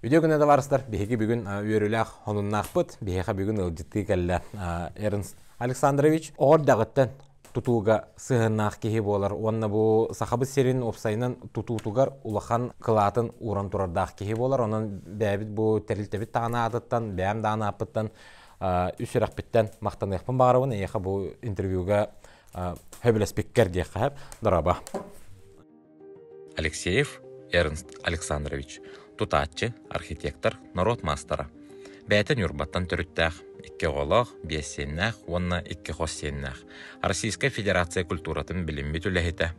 Үтүө күнэ табаарыстар, биһиги бүгүн үөрүүлээх хонуннаахпыт. Биһиэхэ бүгүн ыалдьыттыы кэллэ Эрнст Александрович. Оҕо эрдэҕиттэн тутууга сыһыаннаах киһи буолар уонна бу Сахабыт сирин уопсайынан тутуутугар улахан кылаатын ууран турардаах киһи буолар. Онон бэйэбит бу тэрилтэбит даҕаны аатыттан, бэйэм даҕаны ааппыттан үс сүрэхпиттэн махтаныахпын баҕарабын. Эйиэхэ бу интервьюга сөбүлэспиккэр диэххэ сөп. Дорообо. Алексеев Эрнст Александрович, тутааччы, архитектор, норуот маастара. Бэйэтэ Ньурбаттан төрүттээх, икки оҕолоох, биэс сиэннээх уонна икки хос сиэннээх. Российскай Федерация культуратын билиммит үлэһитэ,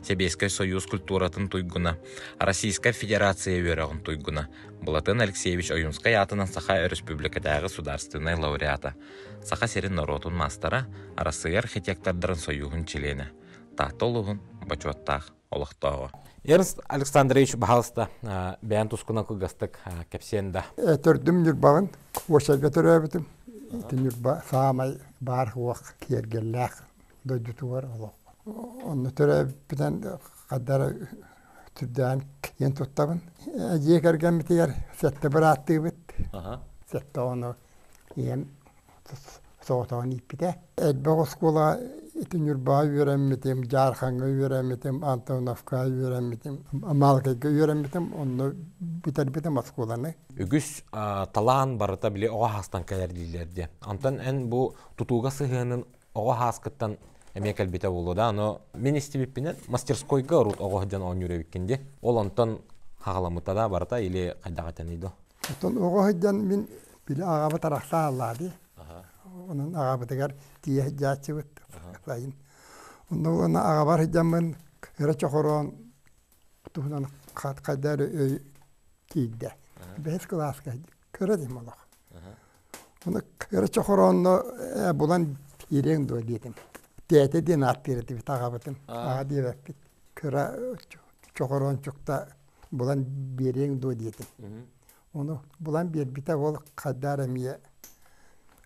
Сэбиэскэй Союз культуратын туйгуна, Российскай Федерация үөрэҕин туйгуна, Былатын Алексеевич Ойуунскай аатынан Саха Өрөспүүбүлүкэтээҕи судаарственнай лауреата, Саха сирин норуотун маастара, Арассыыйа архитектордарын сойууһун чилиэнэ. Таатта улууһун бочуоттаах олохтооҕо. Эрнст Александрович, баһаалыста, бэйэн тускунан кылгастык кэпсиэн да. Төрдүм Ньурбабын, Куочайга төрөөбүтүм. Ити Ньурба саамай баар-суох киэргэллээх дойдутугар олох. Онно төрөөбүппүтэн хаддара түрдээн киэн туттабын. Дьиэ кэргэммитигэр сэттэ бырааттыыбыт. Сэттэ оҕону ийэм соҕотоҕун ииппитэ. Элбэх оскуола ити Ньурбаҕа үөрэммитим, Дьаархаҥҥа үөрэммитим, Антоновкаҕа үөрэммитим, Маалыкайга үөрэммитим, онно бүтэрбитим оскуоланы. Үгүс талаан барыта били оҕо хаастан кэлэр дииллэр диye. Онтон эн бу тутууга сыһыанын оҕо хааскыттан эмиэ кэлбитэ буолуо да, ону мин истибиппинэн мастерскойга урут оҕо сылдьан оонньуур эбиккин дии. Ол онтон хаҕаламмыта да барыта или хайдах этэний до? Оттон оҕо сылдьан мин били аҕабыт арахса ааллаа дии. Онон аҕабытыгар тиийэ сылдьааччыбыт сайын. Онно уонна аҕабар сылдьаммын кыра чохороон туһунан хайда эрэ өй киирдэ. Бэһис кылааска кыра дим олох. Ону кыра чохороонно булан киириэҥ дуо диэтим. Тээтэ диэн ааттыыр этибит аҕабытын. Аҕа диэбэппит. Кыра чохороончукта булан биэриэҥ дуо диэтим. Ону булан биэрбитэ ол хайдаар эмиэ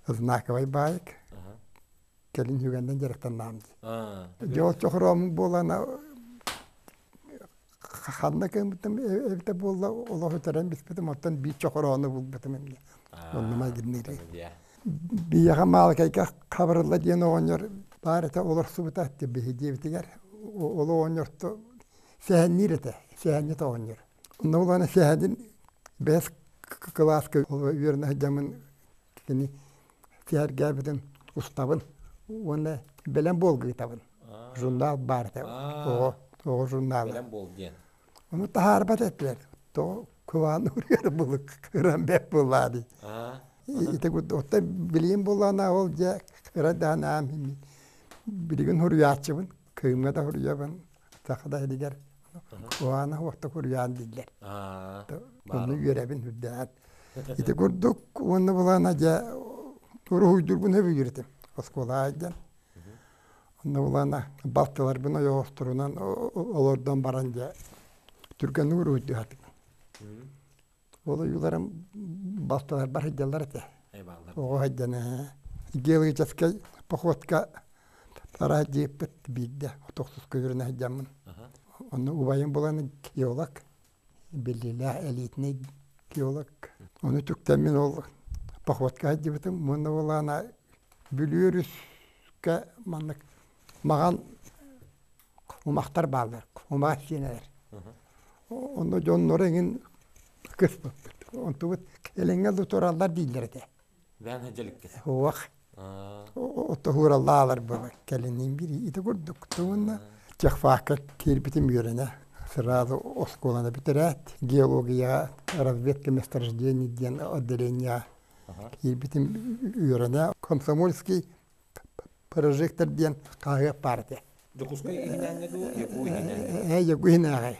знаковай баайык. Кэлин үгэннэн дьарыктаннаам дии. Дьэ ол чохороомун буолан ханна кыыммытым эбитэ буолла олох үтэрэн биспитим оттон биир чохороону булбутум эмиэ. Онно майгынныыр. Биһиэхэ Маалыкайга Хабырылла диэн оҕонньор баар этэ олорсубута биһи диэбитигэр ол оҕонньорто сэһэнниир этэ, сэһэнньит оҕонньор. Онно улаана сэһэнин бэс кылааска үөрэнэ сылдьаммын кини сэһэргээбитин устабын уонна бэлэм буол ыытабын. Журнал баар этэ, оҕо, оҕо журнала. Бэлэм буол диэн. Ону таһаарбат этилэр. Тоҕо кылаан уруйар булук ыран бэт буоллаа дии. Ити оттон билигин буоллаҕына ол дьэ кыра даҕаны аам билигин суруйааччыбын, кыымҥа да суруйабын, саха да иһигэр куһаҕана суохтук суруйаан дииллэр. Онно үөрэбин үрдээн. Ити курдук уонна булаана дьэ уруһуйдуурбун сөбүлүүр этим оскуолаҕа сылдьан. Онно булаана балтыларбын ойоҕосторунан олордон баран дьэ түргэнник уруһуйдуохатым. Ол ойууларым балтыларбар сылдьаллар этэ. Оҕо сылдьан геологическай походка Арай диэппит биирдэ тохсуска үөрэнэ сылдьаммын. Онно убайым булан геолог, биллиилээх элитнэй геолог. Ону түктэммин ол походка сылдьыбытым. Уонна ол аана Бүлүү өрүскэ маннык маҕан умахтар бааллар, умаҕас сиэнэлэр. Онно дьонноро эҥин кыспыппыт. Онтубут элэҥҥэ да тураллар дииллэр этэ. Бээн сылдьалыккыт. Суох. Оттоһуураллаалар буолар кэлинин биир ити курдук уонна техфакка киирбитим үөрэнэ сразу оскуоланы бүтэрээт геологияҕа разведка месторождений диэн отделение киирбитим үөрэнэ комсомольский прожектор диэн хаһыат баар этэ Дьокуускай иһинээҥҥэ дуу, Якуу иһинээҥҥэ? Ээ, Якуу иһинээҕи.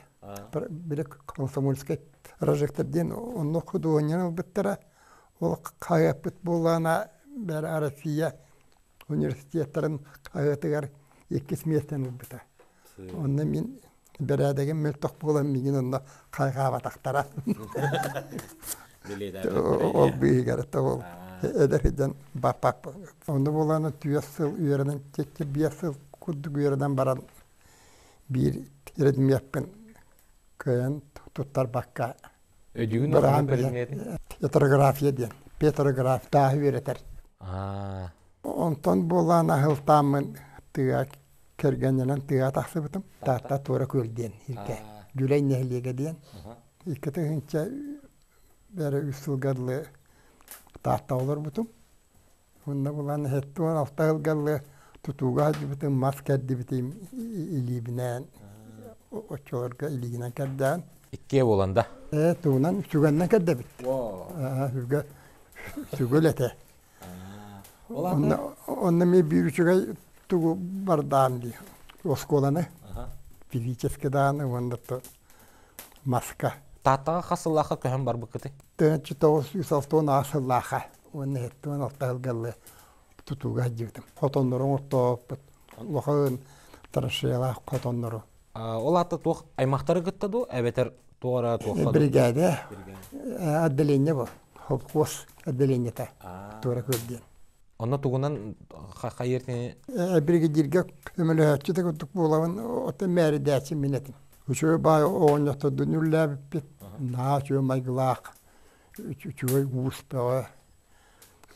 Били комсомольскай прожектор диэн онно худуонньаны ылбыттара. Ол хаһыаппыт буоллаҕына бары Россия университеттарын хаһыатыгар иккис миэстэни ылбыта. Онно мин бэрээдэгим мөлтөх буолан миигин онно хайҕаабатахтара. Ол быыһыгар ол эдэр сылдьан баппаппын. Онно буоллаҕына түөрт сыл үөрэнэн, биэс сыл курдук үөрэнэн баран биир предмеппин кыайан туттарбакка. Өйдүүгүн Быраан Петрография диэн. Петрограф тааһы үөрэтэр. Онтон буолаан аһылтааммын тыа кэргэннэнэн тыаҕа тахсыбытым. Таатта Туора Күөл диэн илгэ. Дьүлэй нэһилиэгэ диэн. 2000 бэрэ үс сылга дылы Таатта олорбутум. Уонна булан 76 сылга дылы тутууга сылдьыбытым, мас кэрдибитим илиибинээн оччолорго илиигинэн кэрдээн. Иккиэ буолан да? Ээ, тугунан сүгэннэн кэрдэбит. Сүгэ сүгүл этэ. Онно онно эмиэ биир үчүгэй тугу бардаан дии оскуоланы физически даҕаны уонна маска. Тааттаҕа хас сыллаахха көһөн барбыккытый? 1968 сыллаахха уонна 76 сылга тутууга сылдьыбытым. Хотоннору оҥортооппут. Улахан траншеялаах хотоннору. Ол аата туох аймахтары кытта дуу, эбэтэр туох эрэ туохха Бригада отделение бу. Холкуос отделениета. Туора көрдүөн. Онно тугунан хайыр кини? Бригадиргэ көмөлөһөөччү да курдук буолабын, оттон мээридээччи мин этим. Үчүгэй баай оҕонньоттордун үллээбиппит. Наһаа үчүгэй майгылаах, үчүгэй уус бөҕө.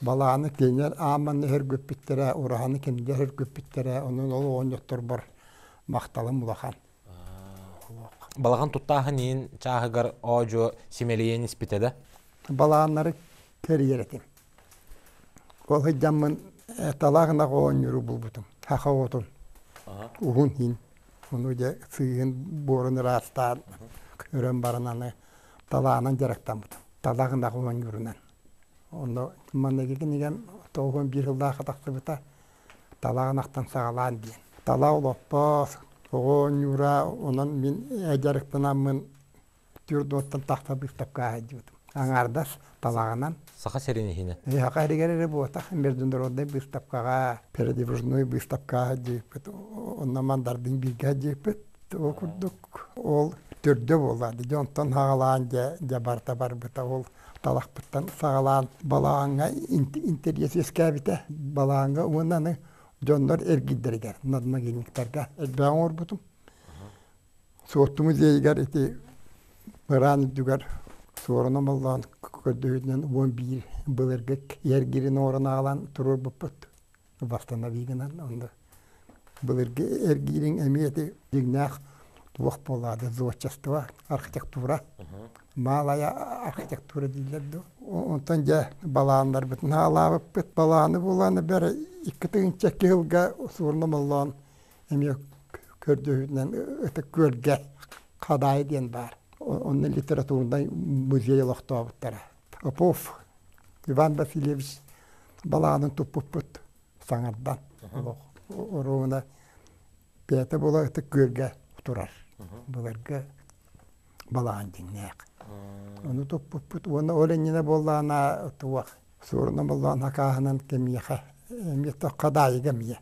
Балааны кинилэр аамманна сөргүппүттэрэ, ураһаны кинилэр сөргүппүттэрэ, онон ол оҕонньотторбор махталым улахан. Балаҕан туттааһын иин чааһыгар оодьуо симэлийэн испитэ да? Балааннары кэрийэр этим. Ол сылдьаммын талаах ынах оонньууру булбутум. Саха оҕотун уһун иһин ону дьэ сыыһын буорун ыраастаан өрөн баран аны талаанан дьарыктаммытым. Талаах ынах оонньуурунан. Онно манныгы кинигэм 91 сыллаахха тахсыбыта Талаах ынахтан саҕалаан диэн. Талаах олоппос, оҕо оонньуура, онон мин дьарыктанаммын түөрт уоттан тахса быыстапка сылдьыбытым. Аҥаардас талаҕынан. Саха сирин иһинэн. Саха сиригэр эрэ буотах международнай быыстапкаҕа, передвижной быыстапкаҕа сылдьыбыппыт. Онно мандардыын бииргэ сылдьыбыппыт. Ол курдук ол төрдө буолла. Дьэ онтон саҕалаан дьэ, дьэ барыта барбыта. Ол талахпыттан саҕалаан балаҕаҥҥа интэриэс үөскээбитэ. Балаҕаҥҥа уонна аны дьоннор эргийдэригэр, надмогильниктарга элбэҕи оҥорбутум. Суотту музейыгар ити быраан үрдүгэр суорун омоллоон көрдөһүүтүнэн 11 былыргы эргирин оҥорон аҕалан туруорбуппут. Восстанови гынан онно былыргы эргиириҥ эмиэ ити дьиҥнээх туох буолаады зодчество, архитектура, малая архитектура дииллэр дуо. Онтон дьэ балааннарбытын хаалаабыппыт. Балааны булан бэрэ 2 тыһыынча сылга суорун омоллоон эмиэ көрдөһүүтүнэн Ытык Күөлгэ Хадаайы диэн баар. Онно литературнай музей олохтообуттара. Попов Иван Васильевич балаанын туппуппут саҥардан олох оруобуна бэйэтэ буола Ытык Күөлгэ турар. Былыргы балаан дьиҥнээх. Ону туппуппут уонна ол иннинэ буоллаҕына туох суоруна буоллаҕына акааһынан кимиэхэ эмиэ Хадаайыга эмиэ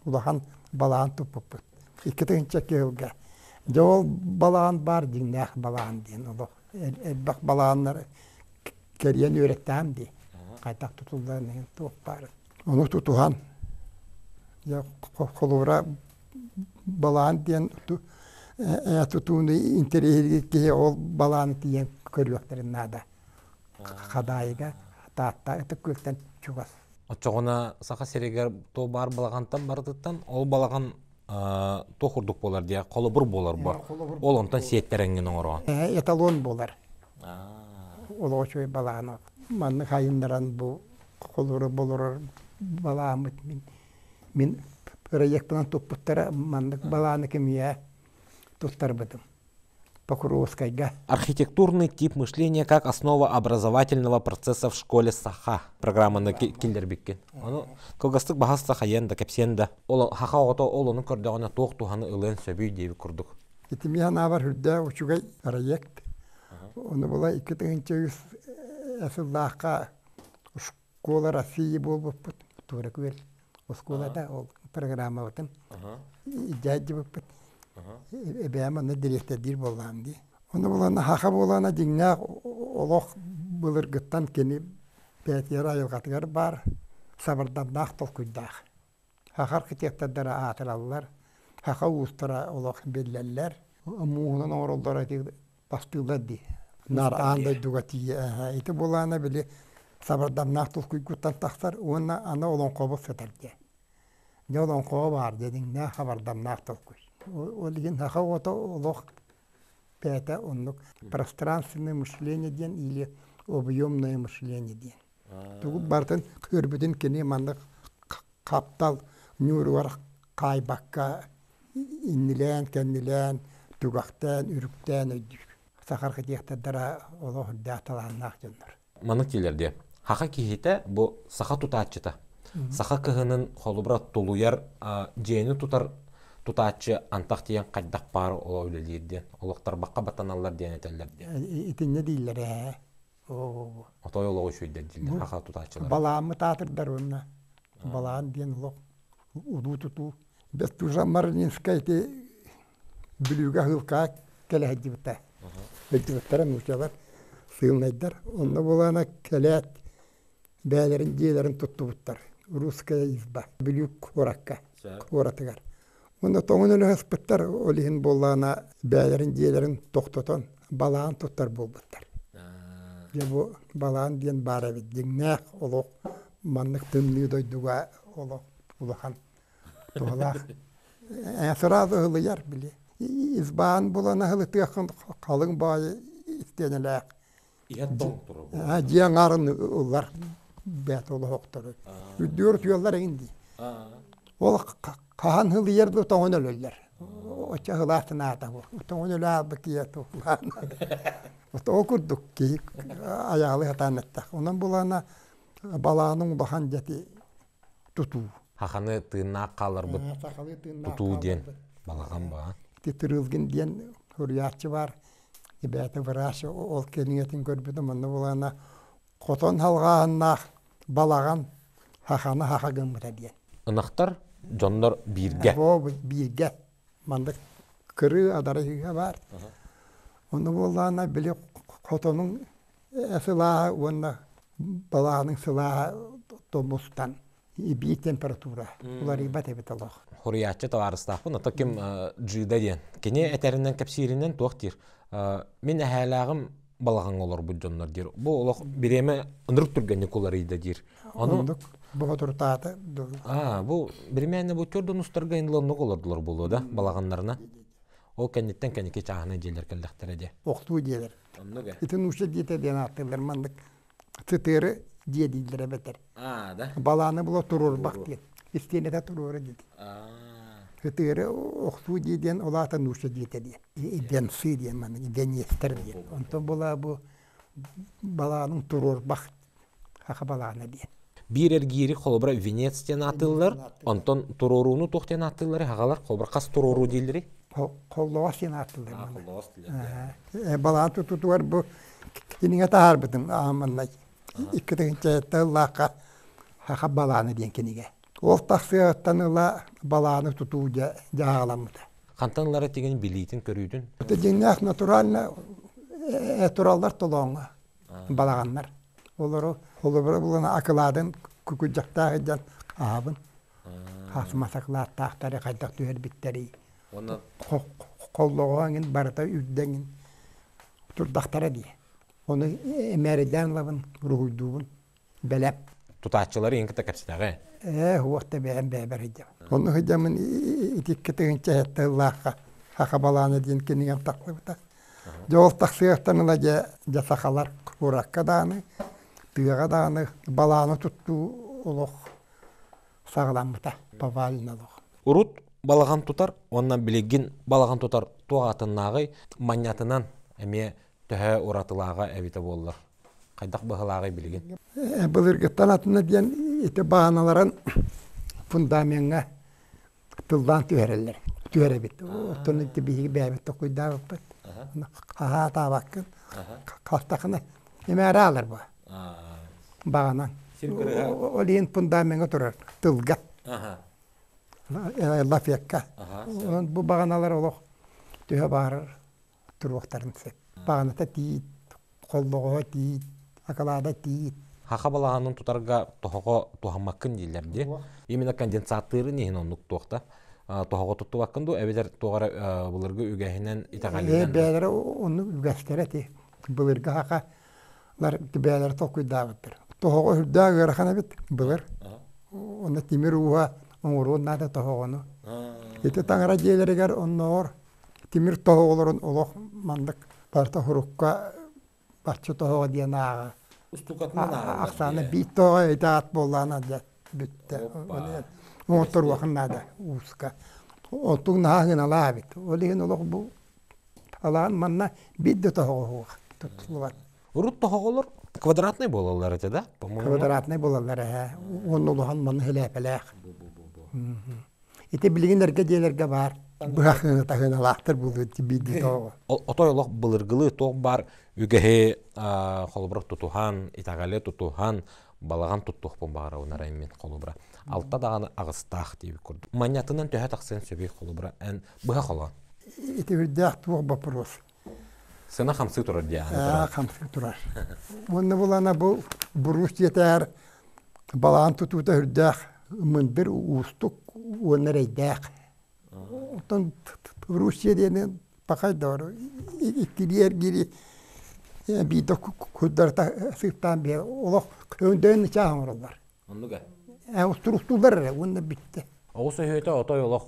улахан балаҕан туппуппут. 2002 сылга. Дьэ ол балаҕан баар дьиҥнээх балаҕан диэн олох элбэх балаҕаннары кэрийэн үөрэттэҕим дии. Хайдах тутулларын иһин туох баарын. Ону тутуһан дьэ холобура балаҕан диэн тутууну интэриэһиргиир киһи ол балаҕаны тиийэн көрүөхтэрин наада. Хадаайыга Таатта Ытык Күөлтэн чугас. Оччоҕуна Саха сиригэр туох баар балаҕантан барытыттан ол балаҕан туох курдук буолар диye холобур буолар бу. Ол онтон сиэттэрэҥҥин оҥороон. Эталон буолар. Олох үчүгэй балаҕан. Маннык хайыннаран бу холобура болорор балааммыт мин мин проектынан туппуттара маннык балааны кимиэ туттарбытым. Покровскайга. Архитектурный тип мышления как основа образовательного процесса в школе Саха программаны киллэрбиккин. Ону кылгастык баһас сахайан да кэпсиэн да. Ол хаха оҕото ол ону көрдөҕүнэ туох туһаны ылыан сөбүй диэбит курдук. Ити миэхэ аабар үрдээх үчүгэй проект. Ону була 2003 сыллаахха школа России буолбуппут. Туора күөл оскуолата ол программабытын дьаадьыбыппыт. Эбээм онно дириэктэрдиир буоллаҕым дии. Ону булан хаха буолана дьиҥнээх олох былыргыттан кини бэйэтигэр айылҕатыгар баар сабардамнаах толкуйдаах. Саха архитектордара аатыраллар, саха уустара олох биллэллэр. Мууһунан оҥороллоро ити бастыыллар дии. Нар аан дойдуга тиийэ. Ити буолаана били сабардамнаах толкуйгуттан тахсар уонна аны олоҥхобут сытар диэн. Дьэ олоҥхоҕо баар дьиҥнээх хабардамнаах толкуй. Ол иһин саха оҕото олох бэйэтэ оннук пространственное мышление диэн или объемное мышление диэн. Тугу барытын көрбүтүн кини маннык хаптал ньууругар хаайбакка иннилээн, кэннилээн, түгэхтээн, үрүктээн өйдүүр. Саха архитектордара олох үрдээх талааннаах дьоннор. Маннык дииллэр диэ. Хаха киһитэ бу саха тутааччыта. Саха кыһынын холобура тулуйар дьиэни тутар тутааччы антах тиийэн хайдах баар оло үлэлиир диэн. Олохтарбакка баттаналлар диэн этэллэр диэн. Итиннэ дииллэр ээ. Отой олоҕу үчүгэйдэр дииллэр хаха тутааччылар. Балааммыт аатырдар уонна балаан диэн олох улуу тутуу. Бестужев Марининскай ити Бүлүүгэ аһыылкаҕа кэлэ сылдьыбыта. Сылдьыбыттара нууччалар, сыылынайдар. Онно буолаана кэлээт бэйэлэрин дьиэлэрин туттубуттар. Русская изба Бүлүү куоракка, куоратыгар. Уонна тоҥон өлө сыспыттар, ол иһин буоллаҕына бэйэлэрин дьиэлэрин тохтотон балаҕан туттар буолбуттар. Дьэ бу балаҕан диэн баар эбит дьиҥнээх олох маннык тымныы дойдуга олох улахан туһалаах. Сразу ыһылыйар били. Избаан булан аһылытыаххын халыҥ баайы истиэнэлээх. Дьиэ аҥаарын ылар бэт олоһохтору. Үрдүгэр утуйаллар эҥин дии. Ол хаһан һылыйар да тоҥон өлөллөр. Оччо ыһылаах санаата бу. Тоҥон өлө аалбыт киһи туһулаан. Ол курдук киһи айаҕалыы сатаан эттэх. Онон булана балааның улахан дьэти тутуу. Хаханы тыыннаах хаалларбыт тутуу диэн балаҕан баа. Ити Тырылгин диэн суруйааччы баар. Ибээтэ врач ол кэниэтин көрбүтүм онно булана хотон халҕааһыннаах балаҕан хаханы хаха гыммыта диэн. Ынахтар дьоннор бииргэ. Боо бииргэ. Маннык кырыы адарыһыыга баар. Ону буоллаҕына били хотонуҥ сылааһа уонна балааның сылааһа тумустан биир температура уларыйбат эбит олох. Хоруйааччы табаарыстаахпын, ото ким Джида диэн. Кини этэринэн кэпсииринэн туох диир. Мин эһээлээҕим балаҕаҥҥа олорбут дьоннор диир. Бу олох бириэмэ ынырык түргэнник уларыйда диир. Ону боҕотурутаата. Аа, бу биримээнэ бу төрдөн устарга инлоннук олордулар буолуо да балаҕаннарына. Ол кэнниттэн кэнники чааһынай дьиэлэр кэллэхтэрэ дии. Охтуу дьиэлэр. Ити нуучча дьиэтэ диэн ааттыыллар маннык сытыары дьиэ дииллэр эбэтэр. Аа, да? Балааны була туруорбах диэн. Истиэнэтэ туруора диэти. Сытыары охсуу дьиэ диэн ол аата нуучча дьиэтэ диэн. Иденсы диэн маннык иденьестэр диэн. Онтон була бу балаанын туруорбах хаха балаана диэн. Биир эргиири холобура венец диэн ааттыыллар, онтон туруорууну туох диэн ааттыыллары хагалар холобура хас туруоруу дииллэри? Холлоҕос диэн ааттыыллар. Холлоҕос дииллэр. Балаан тутутугар бу кинигэ таһаарбытым ааманнай. Икки тыһыынча ыллаахха хаха балаана диэн кинигэ. Ол тахсыаҕыттан ыла балааны тутуу дьэ дьаһаҕаламмыта. Хантан ылара тигин билиитин көрүүтүн? Дьиҥнээх натурально тураллар толооҥҥо балаҕаннар. Олору холобура булан акылаадын күкүдьэхтээх илдьэн аһабын. Хас акылааттаахтары хайдах түһэрбиттэрий. Холлоҕо эҥин барыта үрдэҥин турдахтара дии. Ону эмээридээн ылабын, уруһуйдуубун, бэлэм. Тутааччылары иҥ кытта кэпсэтэҕэ? Ээ, уох да бэйэм бэйэбэр сылдьабын. Онно сылдьаммын итикки тыһыынча сэттэ сыллаахха Саха балаана диэн кинигэм тахсыбыта. Дьэ ол тахсыахтан ыла дьэ, дьэ сахалар куоракка даҕаны, тыаҕа даҕаны балааны туттуу олох саҕаламмыта, повально олох. Урут балаҕан тутар уонна билигин балаҕан тутар туох атыннааҕый манньатынан эмиэ төһө уратылааҕа эбитэ буоллар хайдах быһылааҕый билигин? Былыргыттан атына диэн ити бааналарын фундамеҥҥа тыллаан түһэрэллэр. Түһэрэбит. Оттон ити биһиги бэйэбит токуйдаабыппыт. Хаһаатаабаккын. Хастахына эмээрэ аалар бу. Баҕанан. Ол иһин фундамеҥҥа турар тылга. Лафетка. Онон бу баҕаналар олох төһө баарар туруохтарын сөп. Баҕаната тиит, холлоҕоһо тиит, акылаада тиит. Хаха балаҕанын тутарга тоһоҕо туһаммаккын дииллэр дии. Именно конденсаттыырын иһин оннук туохта. Тоһоҕо туттубаккын дуу эбэтэр туох эрэ былыргы үгэһинэн итэҕэлинэн Бэйэлэрэ оннук үгэстэрэ ти. Былыргы сахалар бэйэлэрэ толкуйдаабыттар. Тоһоҕо үрдээх ыарахан эбит былыр. Онно тимир ууһа оҥоруон наада тоһоҕону. Ити таҥара дьиэлэригэр оннооҕор тимир тоһоҕолорун олох маннык барыта сурукка бачча тоһоҕо диэн ааҕа. Устукатынан ааҕаллар Ахсаана биир тоһоҕо ити аат буоллаҕына дьэ бүттэ. Оҥотторуохун наада ууска. Оттук наһаа ыналаах эбит. Ол иһин олох бу алаан манна биир да тоһоҕо суох туттуллубат. Урут тоһоҕолор квадратнай буолаллар этэ да? Квадратнай буолаллар ээ. Уонна улахан манна хилээпэлээх. Ити билигин эргэ дьиэлэргэ баар быһах таһыналаахтар буолуо биирдии тоҕо. Отой олох былыргылыы туох баар үгэһи холобура тутуһан, итэҕэли тутуһан, балаҕан туттуохпун баҕарабын арай мин холобура. Алта даҕаны аҕыстаах диэбит курдук. Манньатынан төһө тахсыан сөбүй холобура эн быһа холоон. Ити үрдээх туох боппуруос. Сына хамсыы турар диye аны Хамсыы турар. Уонна булана бу буруус дьиэтээр балаҕан тутуута үрдээх мындыр уустук уонна эрэйдээх. Оттон Руссия диэни пахай да иккилии эргиири биирдэ курдарта сыыптаан биэр олох өйдөөн чаас оҥороллор. Оннуга. Устуруктуулар эрэ уонна бүттэ. Оҕус өһүөтэ отой олох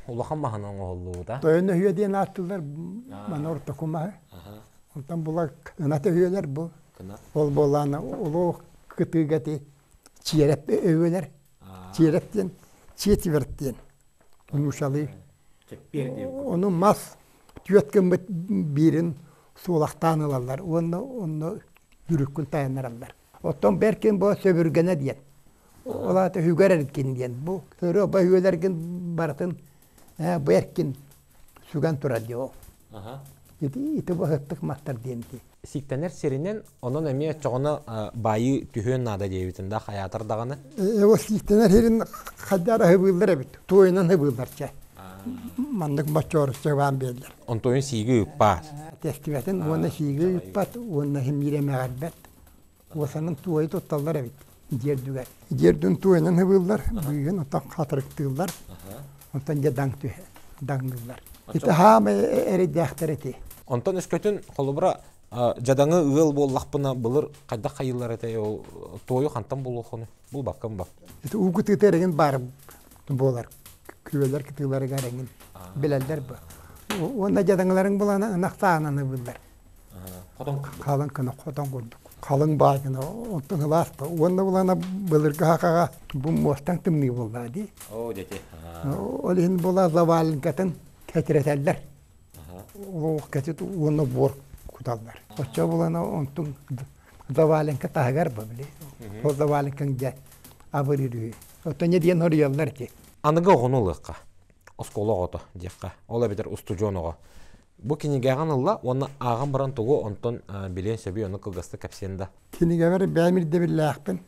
улахан маһынан оҥоһуллубута. Тойон өһүө диэн ааттыыллар маны ортоку маһы. Онтон була ынат өһүөлэр бу. Ол буоллаана улуу кытыыга ти чиэрэп өһүөлэр. Чиэрэп диэн четверть диэн нуучалыы. Ону мас түөрт гыммыт биирин суолахтаан ылаллар уонна онно үрүккүн тайаннараллар. Оттон бэркин бу сөбүргэнэ диэн. Ол аата үгэр эркин диэн. Бу көрө бөһүөлэргин барытын бу эркин сүгэн турар дии ол. Ити ити быһыттык маттар диэн ити. Сиктэнэр сиринэн онон эмиэ оччоҕуна баайыы түһүөн наада диэбитин да хайаатар даҕаны. Ол сиктэнэр сирин хайдаар аһыбыыллар эбит. Туойунан аһыбыыллар чэ. Маннык боччоорусча баан биэллэр. Онтуойун сииги ыыппаат. Тэстибэтин уонна сииги ыыппат уонна химиирэ эмэҕирбэт. Уосанан туойу тутталлар эбит дьиэрдүгэр. Дьиэрдүн туойунан хыбыыллар, быыһын оттон хатырыктыыллар, онтон дьэ даҥ түһэ, даҥныыллар. Ити хаамай эрэйдээхтэр ити. Онтон өскөтүн холобура дьадаҥы ыал буоллахпына былыр хайдах хайыылар этэй ол туойу хантан булуоххунуй булбаккын ба Ити уу кытыыта эрэҥин баар буолар. Күөллэр кытыыларыгар эрэҥин билэллэр бу. Уонна дьадаҥыларыҥ булан ынах саанан ыбыллар. Хотон Халыҥ гына хотон курдук. Халыҥ баай гына онтон ылаас уонна булана былыргы хахаҕа бу муостаҥ тымныы буоллаа дии. Оо дети. Ол иһин була заваленкатын кэтирэтэллэр. Ол кэтит уонна буор куталлар. Оччо булана онтун заваленка таһыгар ба били. Ол заваленкаҥ дьэ абырыыр үһү. Оттон не диэн хоруйаллар ити. Аныгы оҕону ылыахха. Оскуола оҕото диэххэ. Ол эбэтэр устудьуон оҕо. Бу кинигэҕин ылла уонна ааҕан баран тугу онтон билиэн сөбүй ону кылгастык кэпсиэн да. Кинигэбэр бэйэм ирдэбиллээхпин.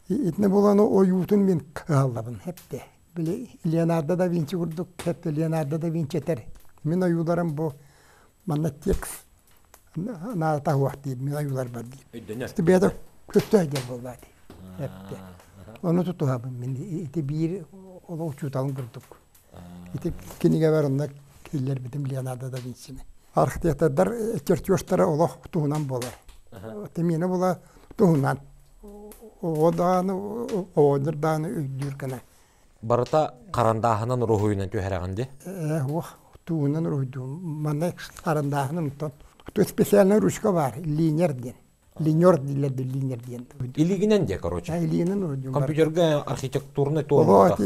Итини булан ойуутун мин кыһаллабын эптэ. Били Леонардо да Винчи курдук эптэ Леонардо да Винчи этэр. Мин ойууларым бу манна текст наада суох диир мин ойууларбар диир. Өйдөнөр. Бэйэтэ көстө диэн буоллаа дии. Эптэ. Ону тутуһабын мин ити биир олох учууталым курдук. Ити кинигэбэр онно киллэрбитим Леонардо да Винчини. Архитектордар чертежтара олох туһунан буолар. Тимиэнэ була туһунан. Оҕо даҕаны, оҕонньор даҕаны өйдүүр гына. Барыта харандааһынан уруһуйунан түһэрэҕин дии? Ээ, уох, туһунан уруһуйдуум. Манна харандааһынан онтон. Специальная ручка баар, линер диэн. Линер дииллэр да линер диэн. Илиигинэн дии, короче. Илиигинэн уруһуйдуум. Компьютерга архитектурный туолута.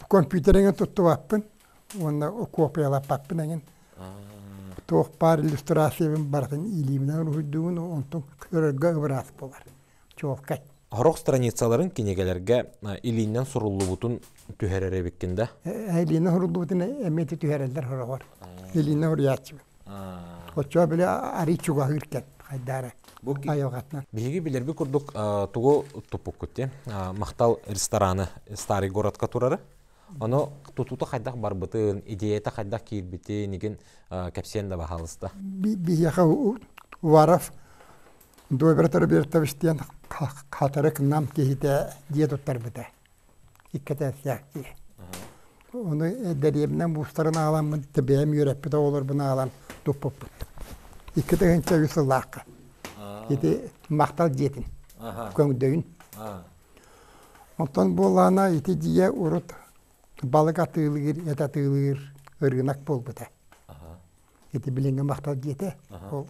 Компьютериҥа туттубаппын уонна куопуйалаппаппын эҥин. Туох баар иллюстрациябын барытын илиибинэн уруһуйдуубун, онтон көрөргө ыбыраас буолар. Чуолкай. Сорох страницаларын кинигэлэргэ илиинэн суруллубутун түһэрэр эбиккин да? Илиинэн суруллубутун эмиэ түһэрэллэр сороҕор. Илиинэн суруйааччыбын. Оччоҕо били арый чугаһыыр кэм хайдаара айылҕатынан. Биһиги билэрбит курдук тугу туппуккут диэн Махтал рестораны Старый городка турары. Ону тутуута хайдах барбытын, идеята хайдах киирбитин игин кэпсиэн да баһаалыста. Биһиэхэ Уваров Добрый Робертович диэн хатырык нам киһитэ дьиэ туттарбыта. Иккитээстээх дьиэ. Ону дэриэбинэм уустарын аҕаламмын, бэйэм үөрэппит оҕолорбун аҕалан туппуппут. 2003 сыллаахха. Ити махтал дьиэтин, көҥдөйүн. Онтон буоллаҕына ити дьиэ урут балык атыылыыр, эт атыылыыр ырыынак буолбута. Ити билиҥҥи махтал дьиэтэ. Ол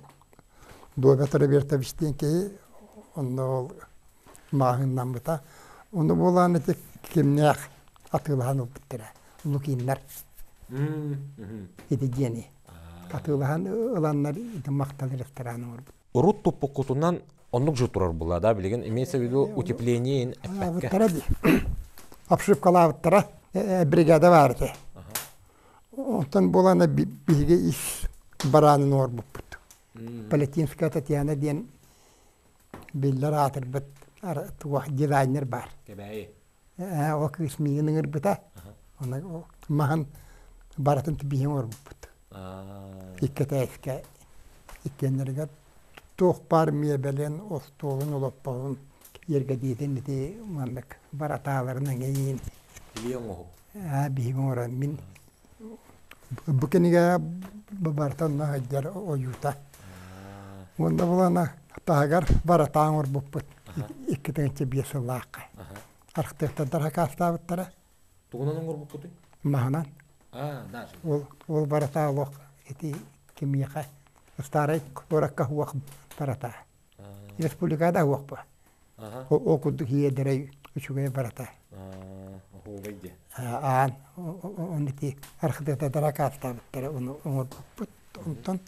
Дуобат Робертович диэн киһи онно ол мааһыннаммыта. Ону буолаан ити кимнээх атыылаһан ылбыттара. Лукиннар. Ити дьиэни. Атыылаһан ыланнар ити махтал ресторан оҥорбут. Урут туппуккутунан оннук же турар була да билигин имеется в виду утепление эппэккэ. Дии. Обшивкалаабыттара бригада баар этэ. Онтон буолан биһиги ис бараанын оҥорбуппут. Палетинская Татьяна диэн биллэр аатырбыт туох дизайнер баар. Кэбээйи. Ол кыыс миигин ыҥырбыта. Оны маһын барытын биһиги оҥорбуппут. Икки этээскэ иккиэннэригэр туох баар миэбэлин, остуолун, олоппоһун, иэргэдиитин ити маннык баратааларын эҥэйиин. Илии оҥоһук. Биһиги оҥорон мин бу кинигэ барыта онно сылдьар ойуута. Уонна булана таһыгар баратаан оҥорбуппут 2005 сыллаахха. Архитектордар хакаастаабыттара. Тугунан оҥорбуккутуй? Маһынан. Ол, ол барата олох ити кимиэхэ старай куоракка уох барата. Республикада уохпа. Ол курдук иэдэрэй үчүгэй барата. Оһуобай диэ. Аан он ити архитектордар акаастаабыттара ону оҥорбуппут. Онтон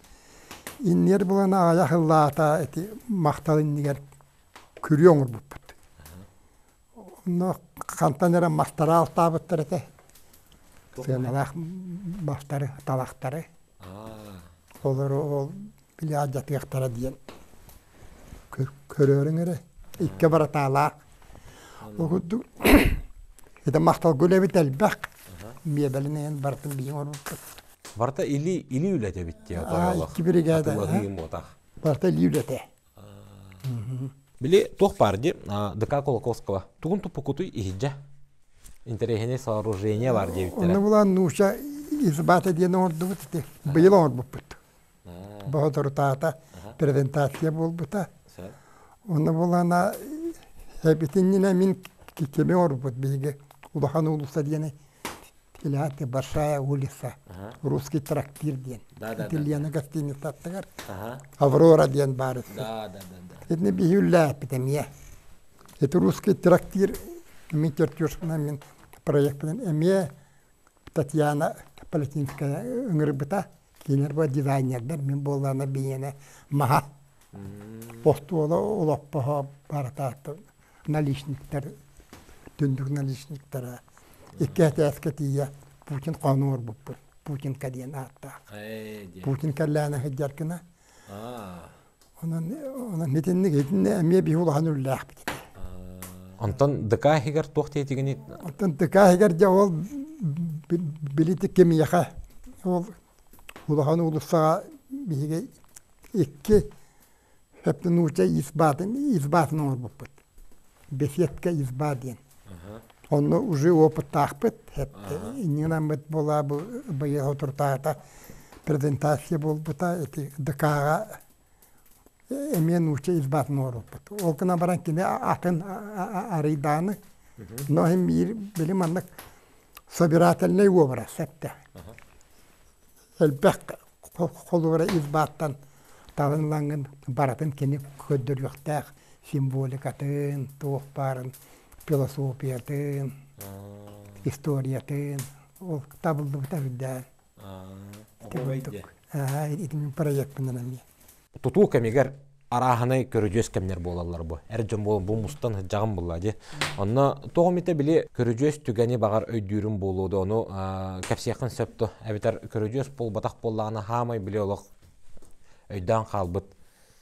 иннигэр булан аҕыйах ыллаата ити махтал иннигэр күрүө оҥорбуппут. Онно хантан эрэ мастары алтаабыттар этэ. Сыаналаах мастары, талахтары. Олору ол били алдьатыахтара диэн көрөөрүҥ эрэ. Икки баратаалаах. Ол курдук ити махталга үлэбит элбэх. Миэбэлин барытын биһиги оҥорбуппут. Барыта илии илии үлэтэ эбит диye Икки биригээдэ. Барыта илии үлэтэ. Били туох баар дии ДК Кулаковского тугун туппукутуй иһирдьэ интэриэһинэй сооружение бар диэбиттэрэ. Онно булан нууча избата диэн оҥордубут ити. Быйыл оҥорбуппут. Боһоторутаата презентация буолбута. Онно булана эбитиннинэ мин кими оҥорбут биһиги улахан уулусса диэни Телятый большая улица, русский трактир диэн. Итальяна гостиницаттыгар Аврора диэн баар Итини биһи үллээппит эмиэ. Ити русский трактир мин чертежынан мин проектынан эмиэ Татьяна Полетинская ыҥырбыта. Кинилэр бу дизайнердар мин буоллаҕына биһиэнэ маһа остуола олоппоһо барыта наличниктар түндүк наличниктара икки этээскэ тиийэ Путин хоһун оҥорбуппут Путинка диэн ааттаах Путин кэллээнэ сылдьар гына онон онон итинник итиннэ эмиэ биһи улахан үлэлээхпит Онтон ДК иһигэр туох диэтигини Онтон ДК иһигэр дьэ ол билити кимиэхэ ол улахан уулуссаҕа биһиги икки Нуучча избатын избатын оҥорбуппут. Беседка изба диэн. Онно уже опыттаахпыт. Иннинаммыт буола бу быйыл отуртаата презентация буолбута ити ДК-ҕа эмиэ нуучча избатын оҥорбуппут. Ол гынан баран кини атын арыйдааны но иһин биир били маннык собирательный уобарас эттэ. Элбэх холуора избааттан талан ылаҥҥын барытын кини көрдөрүөхтээх символикатын, туох баарын, философиятын, историятын ол табыллыбыта үрдээн. Ити мин проекпынан эмиэ. Тутуу кэмигэр арааһынай көрүдьүөс кэмнэр буолаллар бу. Эр дьон буолан бу мустан сылдьаҕын булла дии. Онно тоҕо эмитэ били көрүдьүөс түгэни баҕар өйдүүрүм буолуо да ону кэпсиэххин сөп дуо? Эбэтэр көрүдьүөс буолбатах буоллаҕына хаамай били олох өйдөөн хаалбыт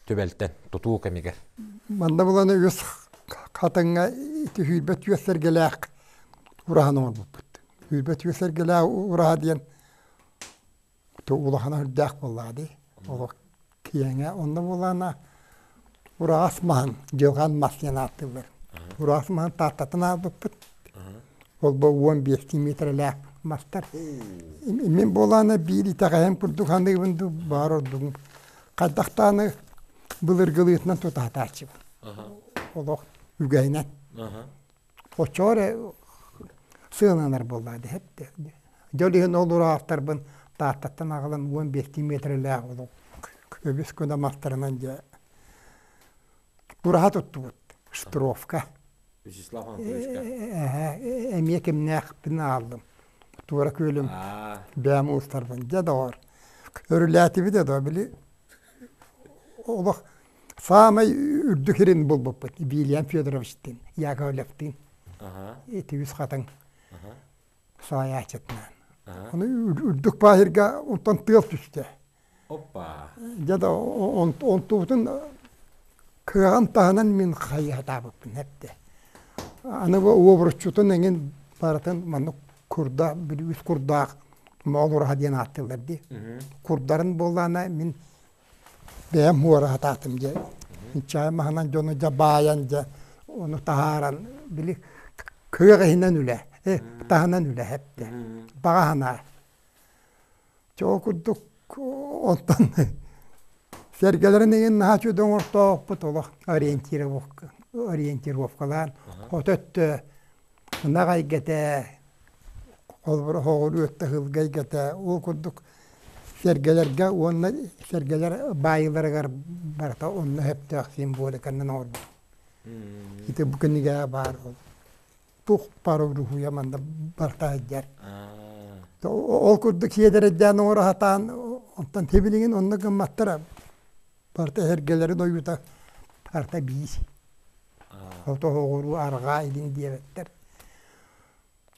түбэлтэн тутуу кэмигэр. Манна булан үс хатыҥҥа ити сүүрбэ түөрт сэргэлээх ураһаны оҥорбуппут. 22 сэргэлээх ураһа диэн улахана үрдээх буоллаҕа дии. Олох киэҥэ. Онно буоллаҕына ураҕас маһын, дьылҕан мас диэн ааттыыллар. Ураҕас маһын Тааттаттан аалбыппыт. Ол бу 15 миэтэрэлээх мастар. Мин буоллаҕына биир итэҕэһим курдук саныыбын дуу, баар ордугум. Хайдахтааны былыргылыытынан тутаатааччыбын. Олох үгэһинэн. Оччоҕо эрэ сыаланар буоллаа дэһэттэ. Дьол иһин ол ураахтарбын Тааттаттан аҕалан 15 миэтэрэлээх олох көбүс гына мастарынан дьэ ураһа туттубут. Штровка. Вячеслав Анатольевичка. Эмиэ кимнээхпин ааллым. Туора күөлүм бэйэм уустарбын. Дьэ доҕор, өрүлээтибит да били олох саамай үрдүк сирин булбуппут Вильям Федоровичтыын, Яковлевтыын. Ити үс хатыҥ салайааччытынан. Ону үрдүк баһырга онтон тыал түстэ. Оппа. Дьэ да онтубутун кыаҕын таһынан мин хайыһатаабыппын эптэ. Аны бу уобуруччутун эҥин барытын маннык курда бүлүүс курдаах моол ураһа диэн ааттыыллар дии. Курдарын буоллаана мин бэйэм уораһатаатым дьэ. Чай маһынан дьону дьэ баайан дьэ ону таһааран били кыах иһинэн үлэ, таһынан үлэ эптэ. Баҕа санаа. Чэ ол курдук онтон сэргэлэрин иһин наһаа үчүгэй оҥортоохпут олох ориентировка ориентировкалаан хото өттө ынах эйгэтэ холобура хоҕуруу өттө сылгы эйгэтэ ол курдук сэргэлэргэ уонна сэргэлэр баайыыларыгар барыта онно сөптөөх символиканан оҥорбут. Ити бу кинигэҕэ баар ол туох баар уруһуйа манна барыта сылдьар. Ол курдук сиэдэрэйдээн оҥоро сатаан онтон сибилигин онно гымматтара барыта эһэргэлэрин ойуута барыта биир. Хотоһоҕуруу арҕаа илин диэбэттэр.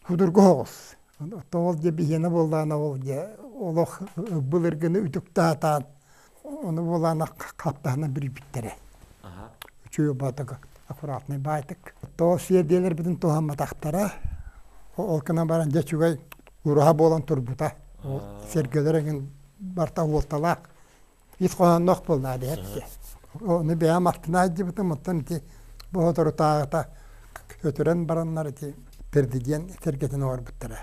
Судургу соҕус. Оттон ол дьэ биһиэнэ буоллаҕына ол дьэ олох былыргыны үтүктаатаан ону буолаана хаптаһынан бүрүйбүттэрэ. Үчүгэй баатык аккуратный баайтык. Тоҕо сиэрдийэлэрбитин туһамматахтара. Ол гынан баран дьэ үчүгэй ураһа буолан турбута. Ол сэргэлэр эҥин барыта уолталаах. Ис хоһоонноох буоллаа диэт. Ону бэйэм астына сылдьыбытым, оттон ити бу соторутааҕыта өтөрөн бараннар ити Пердидиэн сэргэтин оҥорбуттара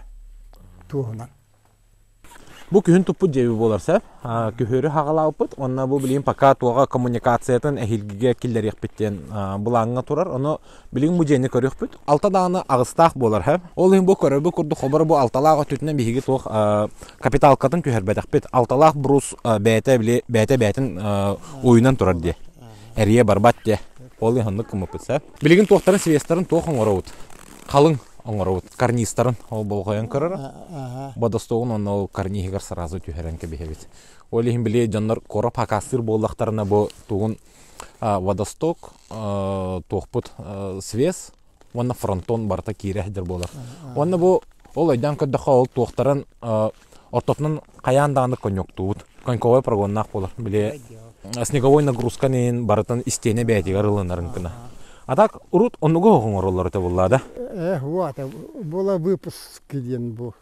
туоһунан. Бу күһүн туппут дьиэбит буолар сөп. Күһүөрү хаҕалаабыппыт уонна бу билигин пока туоҕа коммуникациятын эһиилгигэ киллэриэхпит диэн былааҥҥа турар. Ону билигин бу дьиэни көрүөхпүт. Алта даҕаны аҕыстаах буолар һэ. Ол иһин бу көрөрбүт курдук хоборо бу алталаах өттүтүнэн биһиги туох капиталкатын түһэрбэтэхпит. Алталаах брус бэйэтэ били бэйэтэ бэйэтин уйунан турар диэ. Эрийэ барбат диэ. Ол иһин оннук гыммыппыт сөп. Билигин туохтарын свестарын туох оҥоробут? Халыҥ оҥоробут карнизтарын ол болҕойон көрөр бодостоҕун онно ол карниһыгар сразу түһэрэн кэбиһэбит ол иһин били дьоннор короп хакастыыр буоллахтарына бу тугун водосток туохпут свес уонна фронтон барыта киирэ сылдьар буолар уонна бу ол өйдөөн көрдөххө ол туохтарын ортотунан хайаан даҕаны коньюктуубут коньковой прогоннаах буолар били снеговой нагрузканы иһин барытын истиэнэ бэйэтигэр ылынарын гына а так урут оннугу оҥороллор этэ буоллаа да э вот была выпуск диэн бу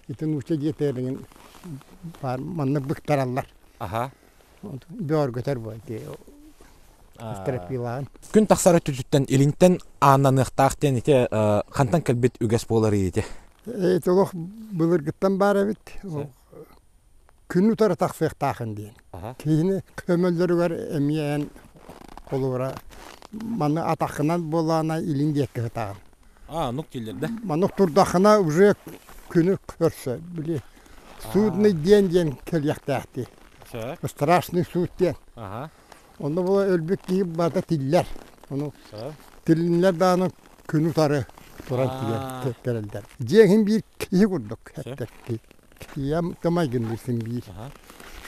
ити нуучча диэтэрин баар маннык быктараллар аха бөҕөргөтөр бу ити стропилаан күн тахсар өттүтүттэн илинтэн ааннаныахтаах диэн ити хантан кэлбит үгэс буолар ити Ити олох былыргыттан баар эбит. Күн утары тахсыахтаахын диэн. Киһини көмөллөрүгэр эмиэ эн холобура маны атаххынан буоллаҕына илин диэки сытаҕын. А, нук дииллэр да? Маннык турдаххына уже күнү көрсө. Били судный диэн диэн кэлиэхтээхтии. Страшный суд диэн. Онно була өлбүт киһи барыта тиллэр. Ону тиллиннэр даҕаны күн утары туран тиийэн кэлэллэр. Дьиэҥ иһин биир киһи курдук эттэр. Ийэм майгынныыр син биир.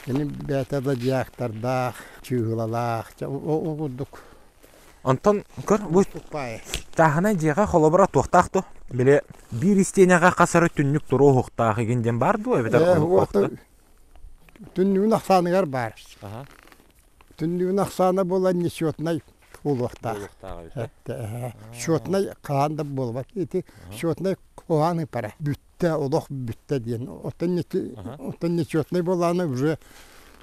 Кини бэйэтэ да дьаактардаах, чыыһылалаах, ол курдук. Онтон көр бу чааһынай дьиэҕэ холобура туохтаах дуо? Били биир истиэнэҕэ хас эрэ түннүк туруоһуохтаах игин диэн баар дуо эбэтэр Түннүгүн ахсааныгар баар. Түннүгүн ахсаана буолан несчетнай буолуохтаах. Счетнай хаһан да буолбат. Ити счетнай куһаҕан ыпара. Бүттэ, олох бүттэ диэн. Оттон нечетнай буоллаҕына уже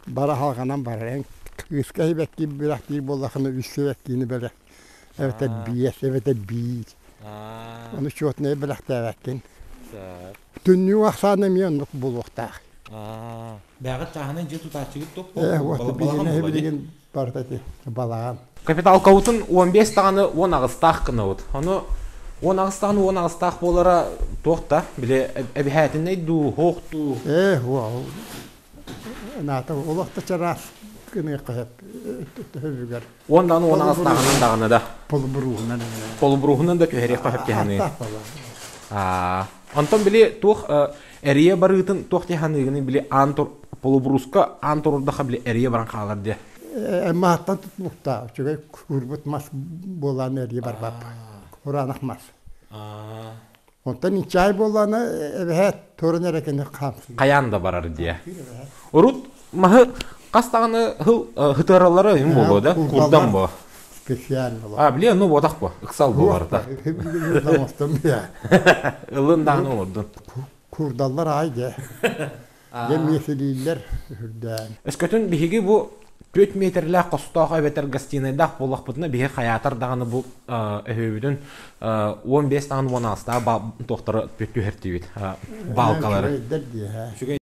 бара халҕанан барар. Эн кыыска эбэттиир бэлэхтиир буоллаххына үс эбэттиини бэлэх. Эбэтэр биэс, эбэтэр биир. Ону счетнай бэлэхтээбэккин. Түннүк ахсаана эмиэ оннук буолуохтаах. Бэҕэ чааһынан дьиэ тутааччыгыт туох Э, вот билигин билигин барыта ити балаҕан. Капиталкабытын 15 даҕаны 18-таах гынабыт. Ону 18 даҕаны 18-таах буолара туох да, били эбиһээтинэй дуу, хоох дуу. Э, наата олох да чараас гыныахха сөп төһөбүгэр. Уон даҕаны 18-тааҕынан даҕаны да. Полубуруһунан. Полубуруһунан да түһэриэххэ сөп диһаныыр. Аа, онтон били туох эрийэ барыытын туох дии саныыгыный били аан тур полубруска аан турурдаха били эрийэ баран хаалар диэ. Маһаттан тутулуктаах үчүгэй куурбут мас буолаан эрийэ барбат. Кураанах мас. Онтон инчээй буоллаҕына эбэһээт туран эрэ кини хаамсыыр. Хайаан да барар диэ. Урут маһы хас даҕаны хыл хытыараллара үһүн буолуо да курдан бо. Специально. А, били ну буотах бо. Ыксал буоларда. Ылын даҕаны олордун. Курдаллар аай дьэ. Дьэ миэсэлииллэр үрдээн. Өскөтүн биһиги бу 4 метрлээх хостоох эбэтэр гостиныйдаах буоллахпытына биһи хайаатар даҕаны бу өһүөбүтүн 15 даҕаны 16 туохтары түһэртибит баалкалары. Үчүгэйдэр дии. Үчүгэй.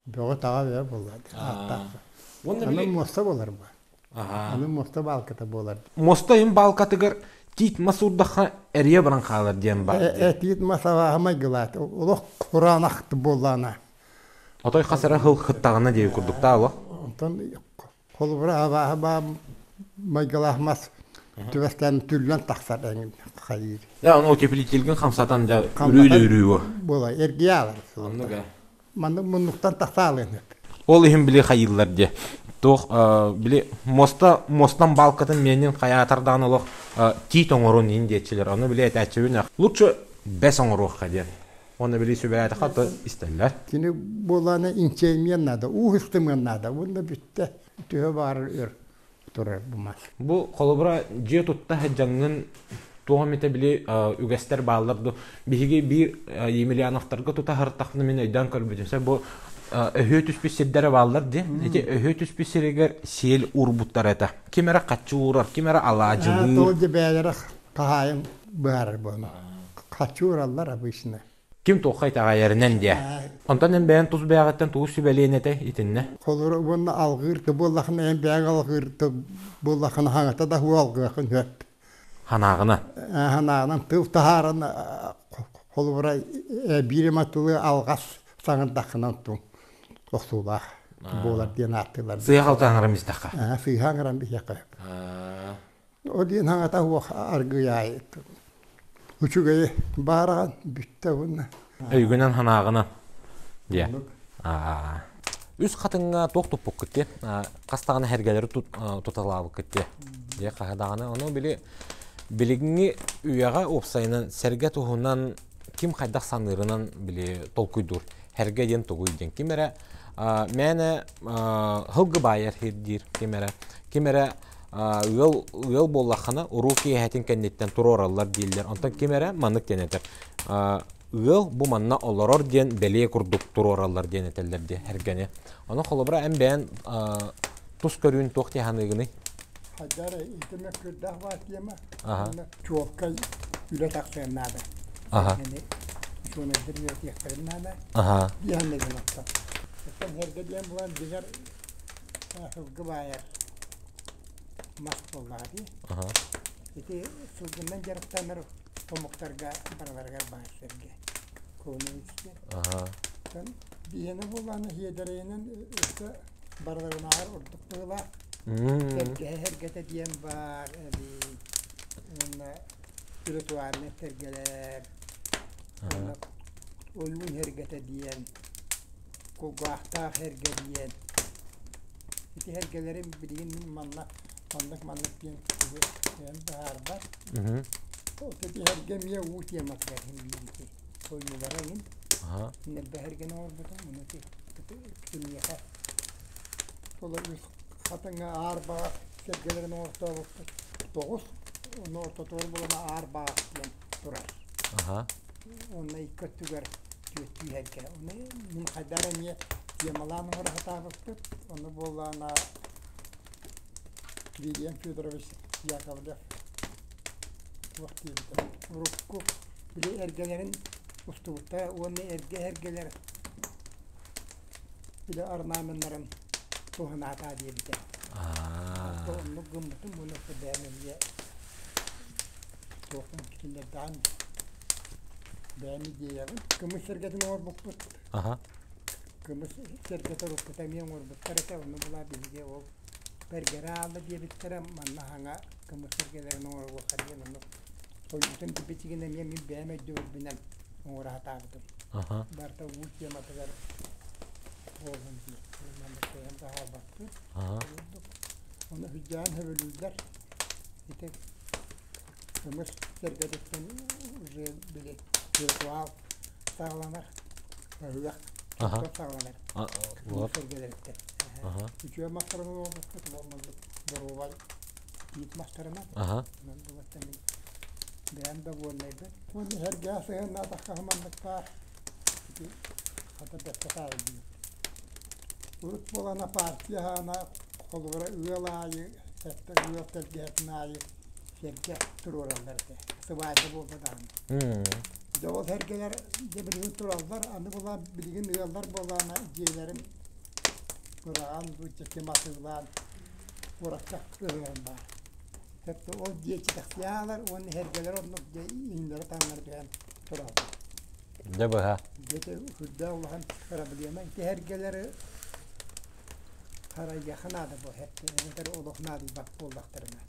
Бөҕө-таҕа бөҕө буолла. Ааттаах. Аны муоста буолар бу. Аны муоста баалката буолар. Муоста им баалкатыгар тиит мас уурдахха эрийэ баран хаалар диэн баар. Тиит мас абааһы майгылаат. Олох кураанах буоллаана. Отой хас эрэ хыл хыттаҕына диэби курдуктаа олох. Онтон холобура абааһы баа майгылаах мас түбэстээн түллэн тахсар эҥин хайыыр. Я ону утеплительгин хамсатан дьа үрүү да үрүү Буола эргийэ алар. Оннук Маннык муннуктан тахса алыан Ол иһин били хайыыллар диэ. Туох били муоста муостан баалкатын миэнин хайаатар даҕаны олох тиит оҥорун иин диэччилэр. Ону били этээччибин лучше бэс оҥоруохха диэн. Уонна били сүбэлээтэххэ то истэллэр. Кини буолаана инчэймиэн наада, уу ыстымыан наада. Уонна бүттэ. Төһө баарар өр турар бу мас. Бу холобура дьиэ тутта сылдьаҥҥын туох эмитэ били үгэстэр бааллар ду биһиги биир Емельяновтарга тута сырыттахпына мин өйдөөн көрбүтүм сэ бу өһүө түспүт сирдэрэ бааллар ди ити өһүө түспүт сиригэр сиэл уурбуттар этэ ким эрэ хаччы уурар ким эрэ алаадьылыыр Тоҕо дьэ бэйэлэрэ хаһаайын быһаарар буону хаччы уураллар обычно Ким туохха итэҕэйэринэн диэ. Онтон эн бэйэн тус бэйэҕиттэн тугу сүбэлиэн этэй итиннэ? Холоро уонна алгыыр да буоллахына эн бэйэҥ алгыыр да буоллахына хаҥата да һуу алгыахын сөп. Ханаағына. Ханаағынан тыл таһааран холобура биир эмэ тылы алҕас саҥардаххына онтуҥ охсуулаах буолар диэн ааттыылар. Сыыһа халта аҥаран истэххэ. Сыыһа аҥаран биһиэхэ. Ол диэн хаҥата суох аргыйаай үчүгэйи баараҕан бүттэ уонна Өйгүнэн санааҕынан диэ. Үс хатыҥҥа туох туппуккут диэ? Хас даҕаны эргэлэри туталаабыккыт диэ. Диэ хаһа даҕаны. Ону били билиҥҥи үйэҕэ уопсайынан сэргэ туһунан ким хайдах саныырынан били толкуйдуур. Эргэ диэн тугуй диэн. Ким эрэ мээнэ һылгы баайар диир ким эрэ. Ким эрэ ыал ыал буоллаххына уруу киэһэтин кэнниттэн туруораллар дииллэр. Онтон ким эрэ маннык диэн этэр. Ыал бу манна олорор диэн бэлиэ курдук туруораллар диэн этэллэр диэ эргэни. Ону холобура эн бэйэн тус көрүүн туох дии саныыгыный? Хайдара ити мөккүрдээх баар тема. Чуолкай үлэ тахсыан наада. Учуонайдар үөрэтиэхтэрин наада. Диэн диэн оттон. Оттон эргэ диэн булан дьиҥэр сылгы баайар мас буоллаҕа дии. Ити сылгыннан дьарыктанар омуктарга барыларыгар баар сэргэ. Куонович диэн. Оттон биһиэнэ буоллаҕына сиэдэрэйинэн өссө барыларынааҕар ордук быһыылаах. Сэргэһэ сэргэтэ диэн баар эбии уонна ритуальнай сэргэлэр уонна ойуун сэргэтэ диэн кулгаахтаах эргэ диэн ити эргэлэрим билигин мин манна маннык маннык диэн киһи быһаарбат ити эргэ эмиэ уу тематыгар иһин биир ити ойуулара иһин мин элбэх эргэни оҥорбутум ону ити киниэхэ толору хатыҥа аар баҕах сэргэлэрин оҥортообуппут тоҕус ону ортотугар буолан аар баҕах диэн турар уонна икки өттүгэр түөттүү эргэ. Ону мин хайдах эрэ эмиэ темалаан оҥоро сатаабыппыт. Ону буоллаҕына Вильям Федорович Яковлев туох диэбитэ урукку били эргэлэрин устубуттара уонна эргэ эргэлэр. били орнаменнарын туһанаатаа диэбитэ. Оннук гыммытым уонна бэйэм эмиэ туохпун киллэрдэҕим бэйэм идеябын кымыс сэргэтин оҥорбуппут. Кымыс сэргэтэ уруккута эмиэ оҥорбуттар этэ, ону була биһиги ол бэргэрэ аалла диэбиттэрэ, манна хаҥа кымыс сэргэлэрин оҥоруохха диэн оннук ойуутун бичигин эмиэ мин бэйэм өйдөбүлбүнэн оҥоро сатаабытым. Барыта уу тематыгар буоллун диэн. Маннык бэйэм таһаарбаппын. Ону сыдьаан сөбүлүүллэр. Ити кымыс сэргэтиттэн уже били ритуал саҕаланар. Ыһыах саҕаланар. Кымыс сэргэлэриттэн. Үчүгэй мастарынан оҥорбуппут, маннык доруобай тиит мастарынан. Онон булаттан мин бэйэм да буоллайбын. Уонна сэргээх сыһыаннаатахха маннык баар. Ити хата бэркэ таайдыбыт. Урут буолана партия аана холобура ыал аайы, сэттэ ыал тэлгэһэтин аайы сэргэ туруораллар этэ. Сыбаайба буолла даҕаны. Дьэ ол сэргэлэр дьэ билигин тураллар, аны була билигин ыаллар буоллаҕына дьиэлэрин быраҕан, ким атыылаан куоракка ыһыан баар. Сөптө ол дьиэ читэхсийаалар уонна сэргэлэр оннук дьэ иҥнэри-таҥнары түһэн тураллар. Дьэ быһа. Дьэ сүрдээх улахан проблема. Ити сэргэлэри харайыахха наада бу эбэтэр олох наадыйбат буоллахтарына.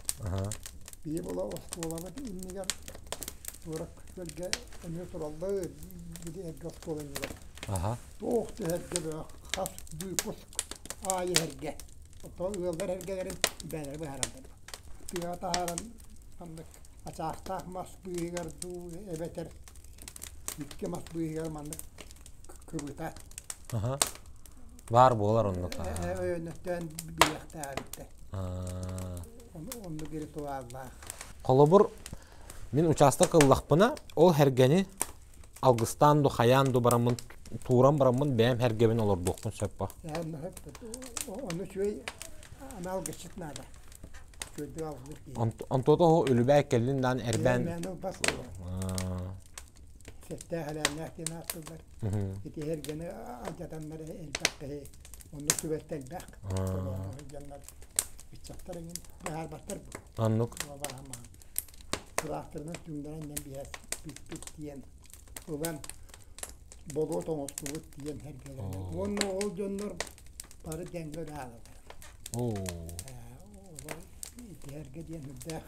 Биһи була оскуолабыт иннигэр туора күөлгэ эмиэ тураллар били эргэ оскуола иннигэр. Туох да эргэ бөҕө хас выпуск аайы эргэ. Оттон ыаллар эргэлэрин бэйэлэрэ быһаараллар. Тыаҕа таһааран маннык ачаахтаах мас быыһыгар дуу эбэтэр икки мас быыһыгар маннык кыбыта Баар буолар оннук. Өйөннөттөөн билиэхтээх эбиттэр. Оннук ритуаллаах. Холобур, мин учаастак ыллахпына, ол хэргэни алгыстаан ду хайаан ду бараммын тууран бараммын бэйэм хэргэбин олордуохпун сөп ба. Ону үчүгэй анал алгысчыт наада. Үчүгэйдик алгыыр киһи. Онтуота оһо үлүбээй кэллин даан эрбээн. Мээнэ ылбас Сэттээх элээннээх диэн ааттыыллар. Ити эргэни алдьатаннар элбэх киһи онно түбэлтэ элбэх. Сылдьаннар ыччаттар эҥин быһаарбаттар бу. Оннук. Тыраахтарынан түҥнэрэн биһэс бүппүт диэн ылан болуот оҥостубут диэн эргэлэринэн. Уонна ол дьоннор бары дэҥҥэ өлө Олор ити эргэ диэн үрдээх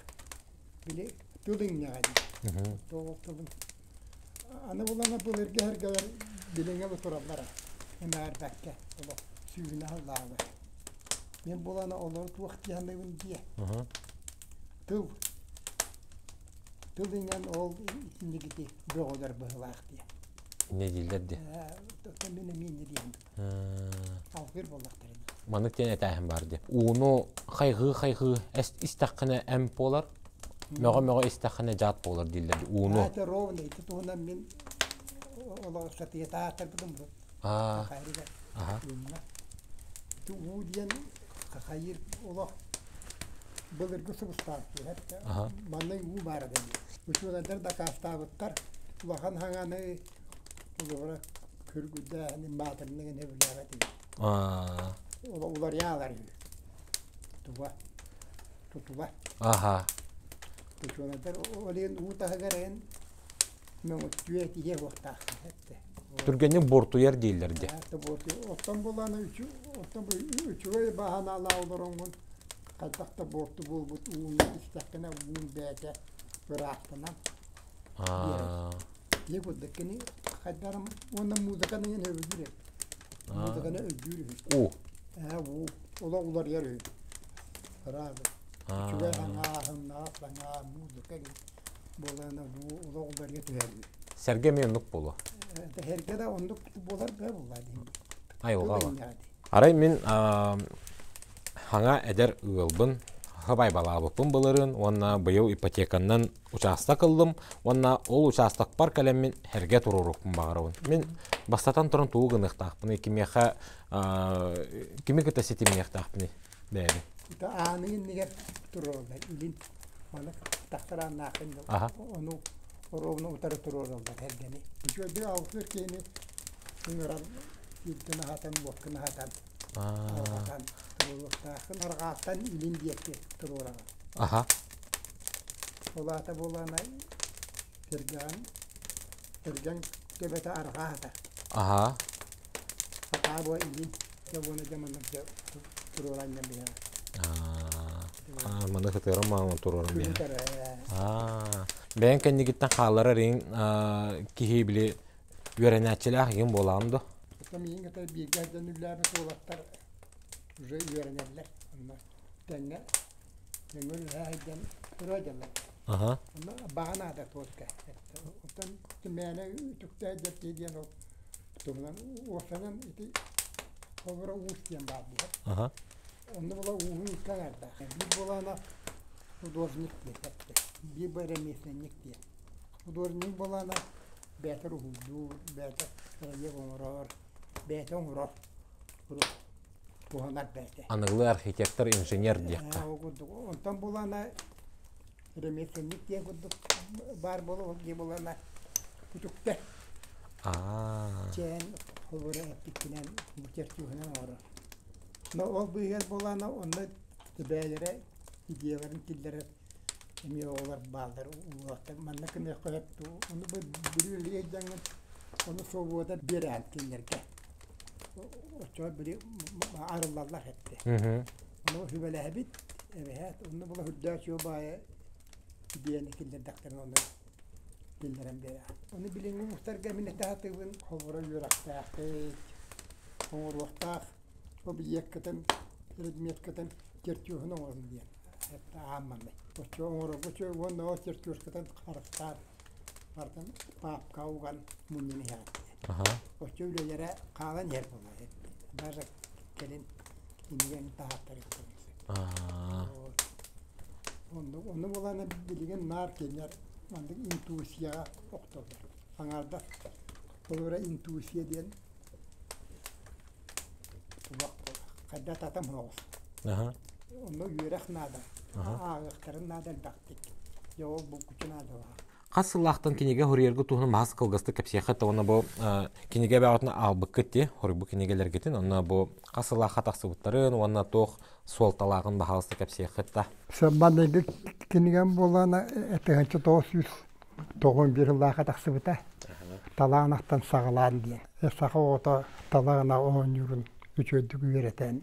били тыл иҥнэҕэ дии. Тоҕо тылын аны булана былыргы эргэлэр билиҥҥэ бу тураллара эмэҕирбэккэ олох сүүһүнэ аһыллаалар. Мин булана олору туох дии саныыбын диэ. Тыл тыл иҥэн ол итиннигити бөҕөлөр быһылаах диэ. Инньэ дииллэр дии. Мин эмиэ инньэ диэм. Алгыыр буоллахтара дии. Маннык диэн этээһин баар дии. Ууну хайҕыы-хайҕыы истэххинэ эмп буолар, мөҕө-мөҕө истэххинэ дьаат буолар дииллэр дии. Ууну. Это ровно ити туһунан мин олох сатыйатаатарбытым урут. Хахайрыгар. Ити уу диэн хахайыр олох былыргы субустаах манна уу баара дии. Учуонайдар дакаастаабыттар улахан хаҥаны холобура күргүдээһини маатырныгын сөбүлээбэт уларыйаалар туга тутула учуонайдар ол иһин уу таһыгар эн мөҥүттүө этиһиэ буохтаах Түргэнник буортуйар дииллэр дии. Оттон булан оттон үчүгэй баһанаалаа олороҥҥун хайдах да буорту буолбут ууну истэххинэ уун бэйэтэ ыраахтанан биэрэр. Курдук кини хайдарым уонна музыканы иһин өбүлүүр эбит. Музыканы өйдүүр үһү. Уу. Ээ уу. Олох уларыйар үһү. Ыраах. Үчүгэй аҥааһыннаах саҥаа музыка буолана уу олох уларыйа түһэр үһү. Сэргэ эмиэ оннук буолуо. Сэргэ да оннук буолар быа буолла дии. Айылҕа Арай мин хаҥа эдэр ыалбын хабайбалаабыппын былырыын уонна быйыл ипотеканнан учаастак ыллым уонна ол учаастакпар кэлэммин эргэ туруорукпун баҕарабын. Мин бастатан туран тугу гыныахтаахпыный, кимиэхэ кими кытта ситимниэхтаахпыный бэйэбин? Ааны иннигэр туруораллар илин маны тахсар ааннааххын ону оруобуна утары туруораллар эргэни. Үчүгэйдик алтыыр киһини ыҥыран Сиргин аһатан, уоккун аһатан, арҕатан туруоруохтааххын. Арҕааттан илин диэки туруораҕын. Аха. Ол аата буоллаҕына сэргэҕин сэргэҥ төбөтө арҕаа аһатар. Аха. Атаа буо илин дьэ уонна дьэ маннык дьэ туруоран дьэ биһиэхэ. Аа, маны сытыаран мааман туруоран биһиэхэ. Аа, бэйэҥ кэннигиттэн хаалларар иҥ киһи били үөрэнээччилээх игин буолаҕын дуо? Оттон миигин кытары бииргэ сылдьан үлэлээбит уолаттар уже үөрэнэллэр. Онно тэҥҥэ тэҥҥэ үлэлэһэ сылдьан көрө сылдьаллар. Аха. Онно баҕа наада только. Оттон мээнэ үтүктээ дьэттии диэн ол туһунан уопсайынан ити холобура уус диэн баар буолар. Аха. Онно була ууһун икки аҥардаах. Биир буолаана художник диэн биир бу ремесленник диэн. Художник буолаана бэйэтэ уруһуйдуур, бэйэтэ бырайыак оҥорор, бэйэтэ оҥорор, туһанар бэйэтэ. Аныгылыы архитектор, инженер диэххэ. Ол курдук. Онтон буолаана ремесленник диэн курдук баар буола ол дии буолаана үтүктэр. Аа. Чээн холобура эппиккинэн бу чертюһунан оҥорор. Но ол быыһыгар буолаана онно бэйэлэрэ идеяларын киллэрэр эмиэ оҕолор бааллар уолаттар манна гыныахха сөп дуу ону били дьаҥҥын ону свобода биэрээн кинилэргэ оччоҕо били арыллаллар эттэ ону сүбэлэһэбит эбэһээт онно була үрдээх үчүгэй баайа идеяны киллэрдэхтэринэ ону киллэрэн биэрэ ону билиҥҥи уустарга мин этэ сатыыбын холобура үөрэхтээххит оҥоруохтаах объеккытын предметкытын чертеһун оҥорун диэн аамманнай. Оччо оҥорорго үчүгэй уонна ол чертежкатын харыстаан барытын паапка уган мунньан иһэҕин. Оччо үлэлэрэ хаалан иһэр буолар. Даже кэлин кинигэни таһааттарыахтарын сөп. Оннук ону буолан билигин наар кинилэр маннык интуицияҕа охтоллор. Аҥаардас холобура интуиция диэн Хайда татам соҕус. Онно үөрэх наада. Ааҕыахтарын наада элбэхтик. Дьэ ол булгуччу наадалаах. Хас сыллаахтан кинигэ суруйарга туһунан мас кылгастык кэпсиэххэ да уонна бу кинигэ бэҕэтин аалбыккыт дии хоруйбут кинигэлэргитин онно бу хас сыллаахха тахсыбыттарын уонна туох суолталааҕын баһаалыста кэпсиэххит да. Манныгы кинигэм буоллаҕына 1991 сыллаахха тахсыбыта. Талаанахтан саҕалаан диэн. Саха оҕото талаана оонньуурун үчүгэйдик үөрэтэн,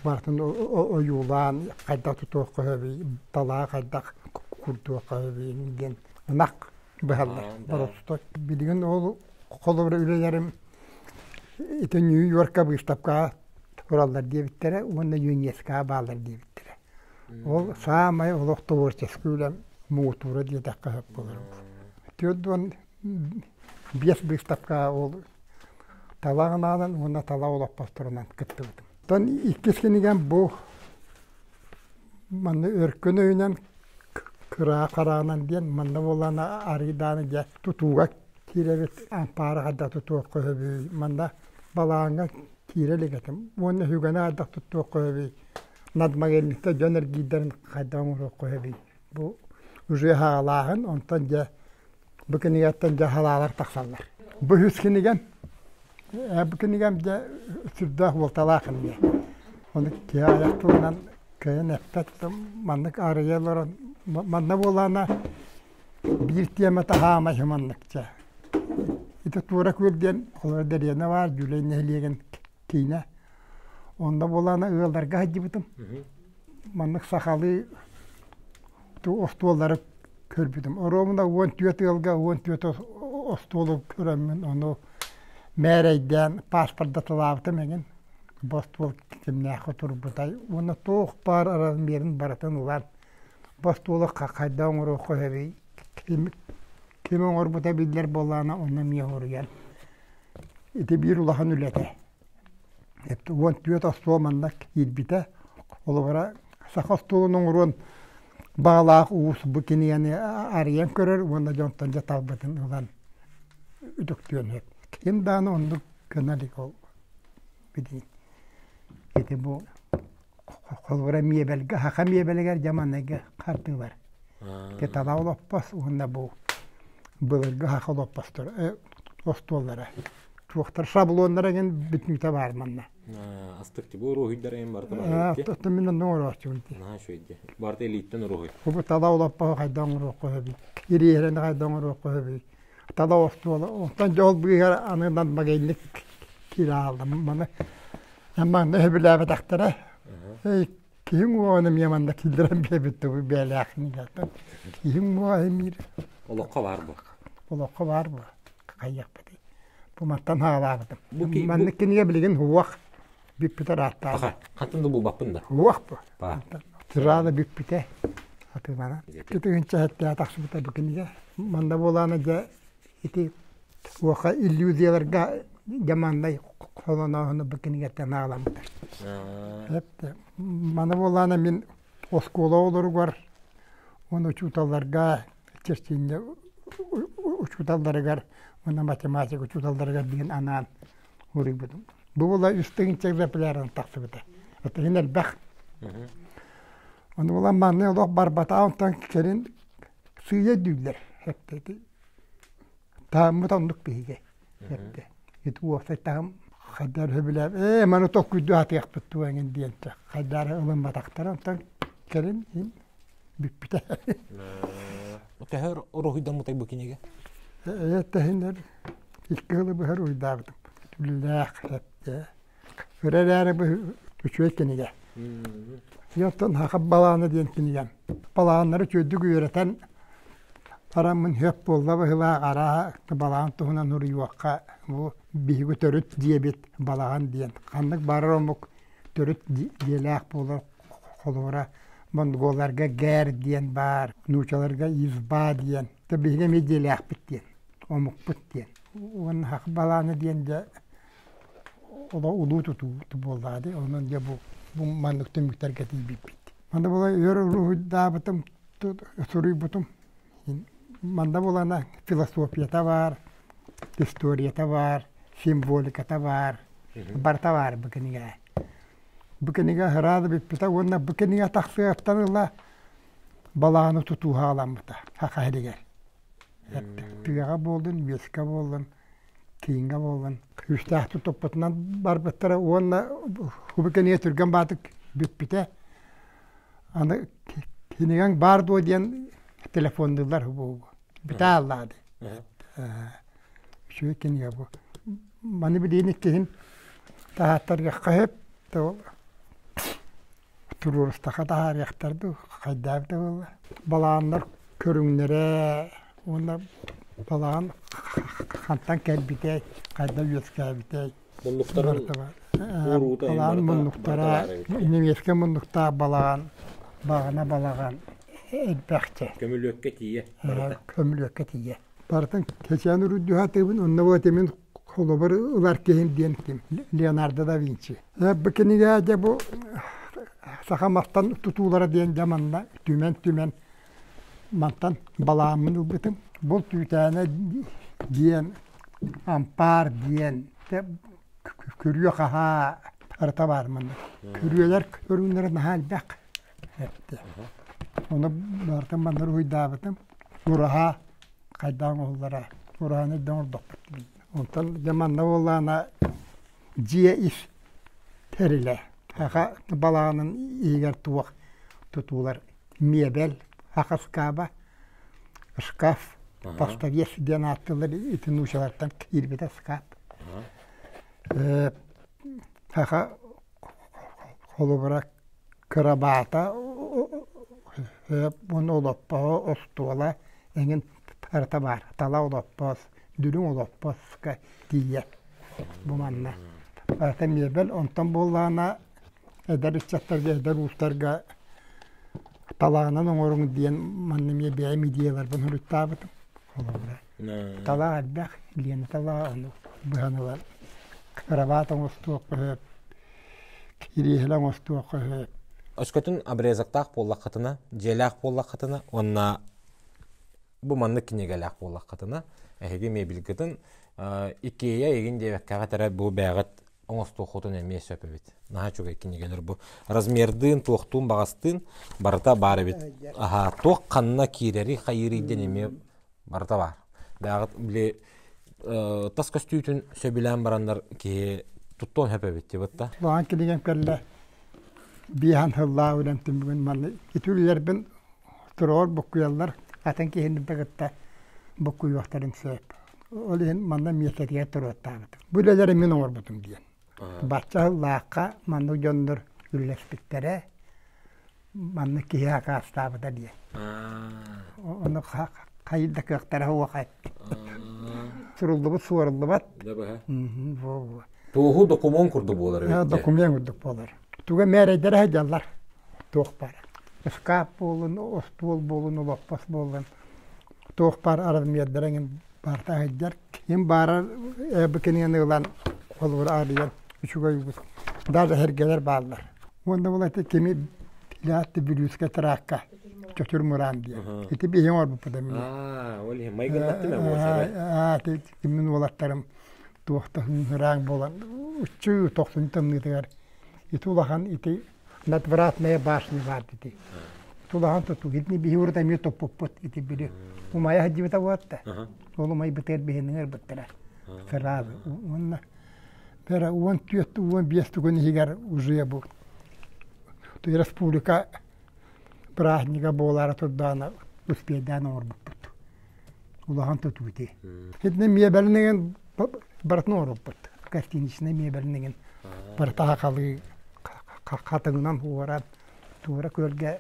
барытын ойуулаан хайдах тутуохха сөбүй, талаа хайдах курдуохха сөбүй диэн ынах быһаллар. Боростуой. Билигин ол холобура үлэлэрим ити Нью-Йоркка быыстапкаҕа тураллар диэбиттэрэ уонна ЮНЕСКО бааллар диэбиттэрэ. Ол саамай олох творческий үлэм муҥутуура диэтэххэ сөп буолар. 45 быыстапка ол талаҕынаанан уонна тала олоппосторунан кыттыбытым. Оттон иккис кинигэм бу манна өркөн өйүнэн кыраа хараанан диэн манна буоллаҕына арыйдааны дьэ тутууга киирэбит ампаары хайдах тутуохха сөбүй манна балааҥҥа киирэ илик этим уонна үгэни хайдах туттуохха сөбүй надмагельникта дьон эргиирдэрин хайдах оҥоруохха сөбүй бу уже хаалааһын онтон дьэ бу кинигэттэн дьэ халаалар тахсаллар бу үс кинигэм бу кинигэм дьэ сүрдээх уолталаах кинигэ ону киһи айах тылынан кыайан эппэт маннык арыйа олорон манна буолаана биир тиэмэ таһаамай маннык чэ ити туора күөл диэн холобур дэриэбинэ баар Дьүлэй нэһилиэгин киинэ Онно буолаана ыалларга сылдьыбытым. Маннык сахалыы остуоллары көрбүтүм. Оруобуна 14 ыалга 14 остуолу көрөммүн, ону мээрэйдээн паспордаталаабытым эҥин. Бу остуол кимнээххэ турбутай уонна туох баар размерин барытын ылан бу остуолу хайдах оҥоруохха сөбүй, ким, ким оҥорбута биллэр буоллаҕына онно эмиэ суруйан. Ити биир улахан үлэтэ. 14 остуол манна киирбитэ. Холобура, саха остуолун оҥоруон баҕалаах уус бу кинигэни арыйан көрөр уонна дьонтон дьэ талбытын ылан үтүктүөн сөп. Ким даҕаны оннук гына илик ол билигин. Ити бу холобура миэбэлгэ, саха миэбэлигэр дьэ манныгы хардыылар. Ити тала олоппос уонна бу былыргы саха олоппостор остуоллара. Туохтар шаблоннара ген бүтүнүтэ бар манна. Астык бу уруһуйдар эм барыта бар. Оттон мин онно оҥорооччубун дии. Наһаа үчүгэй. Барыта илииттэн уруһуй. Бу тала олоппоһу хайда оҥоруохха сөбүй? Ириэһэрини хайда оҥоруохха сөбүй? Тала остуола. Онтон дьол быыһар анынан магайник киирэ ааллым. Маны манна сөбүлээбэтэхтэрэ. Киһиҥ уоҕун эмиэ манна киллэрэн биэрбит бу бээлээхин Киһиҥ уоҕа эмиир. Олоххо баар бу. Олоххо баар бу. Хайыахпытый. Бу мантан хаалаабытым. Маннык кинигэ билигин уох бүппүтэ ырааттаҕа. Хантан да булбаппын да. Уох бу. Тирада бүппүтэ. Атыылана. Кытыгынча хэттээх тахсыбыта бу кинигэ. Манна буолаана дьэ ити уоха иллюзияларга дьаманнай холонооһуну бу кинигэттэн ааламмыта. Маны буолаана мин оскуола оҕолоругар уонна учууталларга черчение учууталларыгар уонна математика учууталларыгар диэн анаан уруйбутум. Бу була үс тыһыынча экземплярынан тахсыбыта. Отон элбэх. Ону булан манна олох барбата онтон кэлин сыыйа дүүллэр. Таһыммыт оннук биһиги. Ити уопсай таһым хайдаар сөбүлээн ээ маны толкуйдуу сатыахпыт дуо эҥин диэн хайдаар ылымматахтара онтон кэлин бүппүтэ. Төһө уруһуйдаммытай бу кинигэ? Ээ тэһинэр икки сылы быһа уруһуйдаабытым. Үлэлээх эттэ. Кыра эрээри бу үчүгэй кинигэ. Оттон Хахап балаана диэн кинигэм. Балааннары үчүгэйдик үөрэтэн бараммын сөп буолла быһыылаах арааһа балаҕан туһунан суруйуохха бу биһиги төрүт дьиэбит балаҕан диэн. Ханнык баарар омук төрүт дьиэлээх буолар холобура монголларга гэр диэн баар, нуучаларга изба диэн. Биһиги эмиэ дьиэлээхпит диэн, омукпут диэн. Уонна Хахап балаана диэн дьэ улуу тутуу буоллаҕа дии. Онон дьэ бу бу маннык түмүктэргэ тиийбиппит. Манна була өр уруһуйдаабытым, суруйбутум. Манна булана философията баар, историята баар, символиката баар, барыта баар бу кинигэ. Бу кинигэ ыраада бүппүтэ уонна бу кинигэ тахсыахтан ыла балаҕаны тутуу саҕаламмыта саха сиригэр. Тыаҕа буоллун, үөскэ буоллун, кииҥҥэ буоллун күүстээхтик туппутунан барбыттара уонна бу кинигэ түргэн баатык бүппүтэ. Аны кинигэҥ баар дуо диэн телефоннууллар бу бүтэ ааллаады. Үчүгэй кинигэ бу. Маны билигин иккиһин таһааттарыахха сөп. Туруорустаха таһаарыахтар дуу, хайдаах да буолла. Балаҕаннар көрүҥнэрэ уонна балаҕан хантан кэлбитэй, хайда үөскээбитэй. Муннуктарын Балаҕан муннуктара, немецкэй муннуктаах балаҕан, баҕана балаҕан элбэхчэ. Көмүлүөккэ тиийэ. Көмүлүөккэ тиийэ. Барытын кэчээн уруйдуу сатыыбын, онно вот мин холобур ылар киһим диэн ким Леонардо да Винчи. Бу кинигэ дьэ бу саха мастан тутуулара диэн дьэ манна түмэн-түмэн мантан балааммын ылбытым. Бул түүтээнэ диэн, ампаар диэн күрүө хаһаа барыта баар манна. Күрүөлэр көрүҥнэрэ наһаа элбэх. Ону барытын манна уруһуйдаабытым. Ураһа хайдах оҥоһуллара, ураһаны эрдэ оҥордохпут. Онтон дьэ манна буоллаҕына дьиэ ис тэрилэ. Саха балаҕанын иһигэр туох тутуулар миэбэл, саха ыскааба, шкаф, поставец диэн ааттыыллар ити нуучалартан киирбитэ ыскаап. Саха холобура кырабаата уонна олоппоһо, остуола эҥин барыта баар. Тала олоппос, дүлүҥ олоппоска тиийэ бу манна. Барыта миэбэл, онтон буоллаҕына эдэр ыччаттарга, эдэр уустарга талаҕынан оҥоруҥ диэн манна эмиэ бэйэм идеяларбын суруйтаабытым. Холобура, талаах элбэх, Лена талаҕа ону быһан ылан кырабаат оҥостуохха сөп, кириэһилэ оҥостуохха сөп. Өскөтүн обрезоктаах буоллаххытына, дьиэлээх буоллаххытына уонна бу маннык кинигэлээх буоллаххытына, эһиги мебелькытын Икея игин диэбэккэҕит эрэ бу бэйэҕит оҥостуоххутун эмиэ сөп эбит. Наһаа үчүгэй кинигэлэр бу. Размердыын, туохтуун, баҕастыын барыта баар эбит. Аһаа, туох ханна киирэри, хайыырый диэн эмиэ барыта баар. Бэйэҕит били тас көстүүтүн сөбүлээн бараннар киһи туттуон сөп эбит дии Лаан кинигем кэллэ биэһэн сыллаах үлэм түмүгүн манна ити үлэлэрбин туруор буккуйаллар атын киһини да кытта буккуйуохтарын сөп. Ол иһин манна миэстэтигэр туруоттаабытым. Бу үлэлэри мин оҥорбутум диэн. Бачча сыллаахха маннык дьоннор үлэлэспиттэрэ маннык киһи акаастаабыта диэн. Ону хайыр да кыахтара суох Суруллубут суоруллубат. Туоһу докумуон курдук буолар эбит. Документ курдук буолар. Туга мээрэйдэрэ сылдьаллар. Туох баар. Ыскаап буолун, остуол буолун, олоппос буолун. Туох баар размердара эҥин барыта сылдьар. Ким баарар бу кинигэни ылан холобур арыйан үчүгэй үгүс. Даже сэргэлэр бааллар. Уонна ол ити кими Илаатты Бүлүүскэ тыраакка Чочур Мураан диэн. Ити биһиги оҥорбуппут эмиэ. Аа, ол иһин майгыннаттым ээ буолсара. Аа, мин уолаттарым туох да ыраах буолан уччу тохсун тымныытыгар ити улахан ити надвратная башня баар ити. Тулахан тутуу. Итини биһи урут эмиэ туппуппут ити били умайа сылдьыбыта буолта. Ол умайбытыгар биһини ырбыттара. Сразу. Уонна бэрэ 14 15 күн иһигэр уже бу республика празднига буолаары турдаҕына успейдаан оҥорбуппут. Улахан тутуу ити. Итини миэбэлин барытын оҥорбуппут. Гостиничнай миэбэлин барыта хахалыы хатыҥынан уоран туора күөлгэ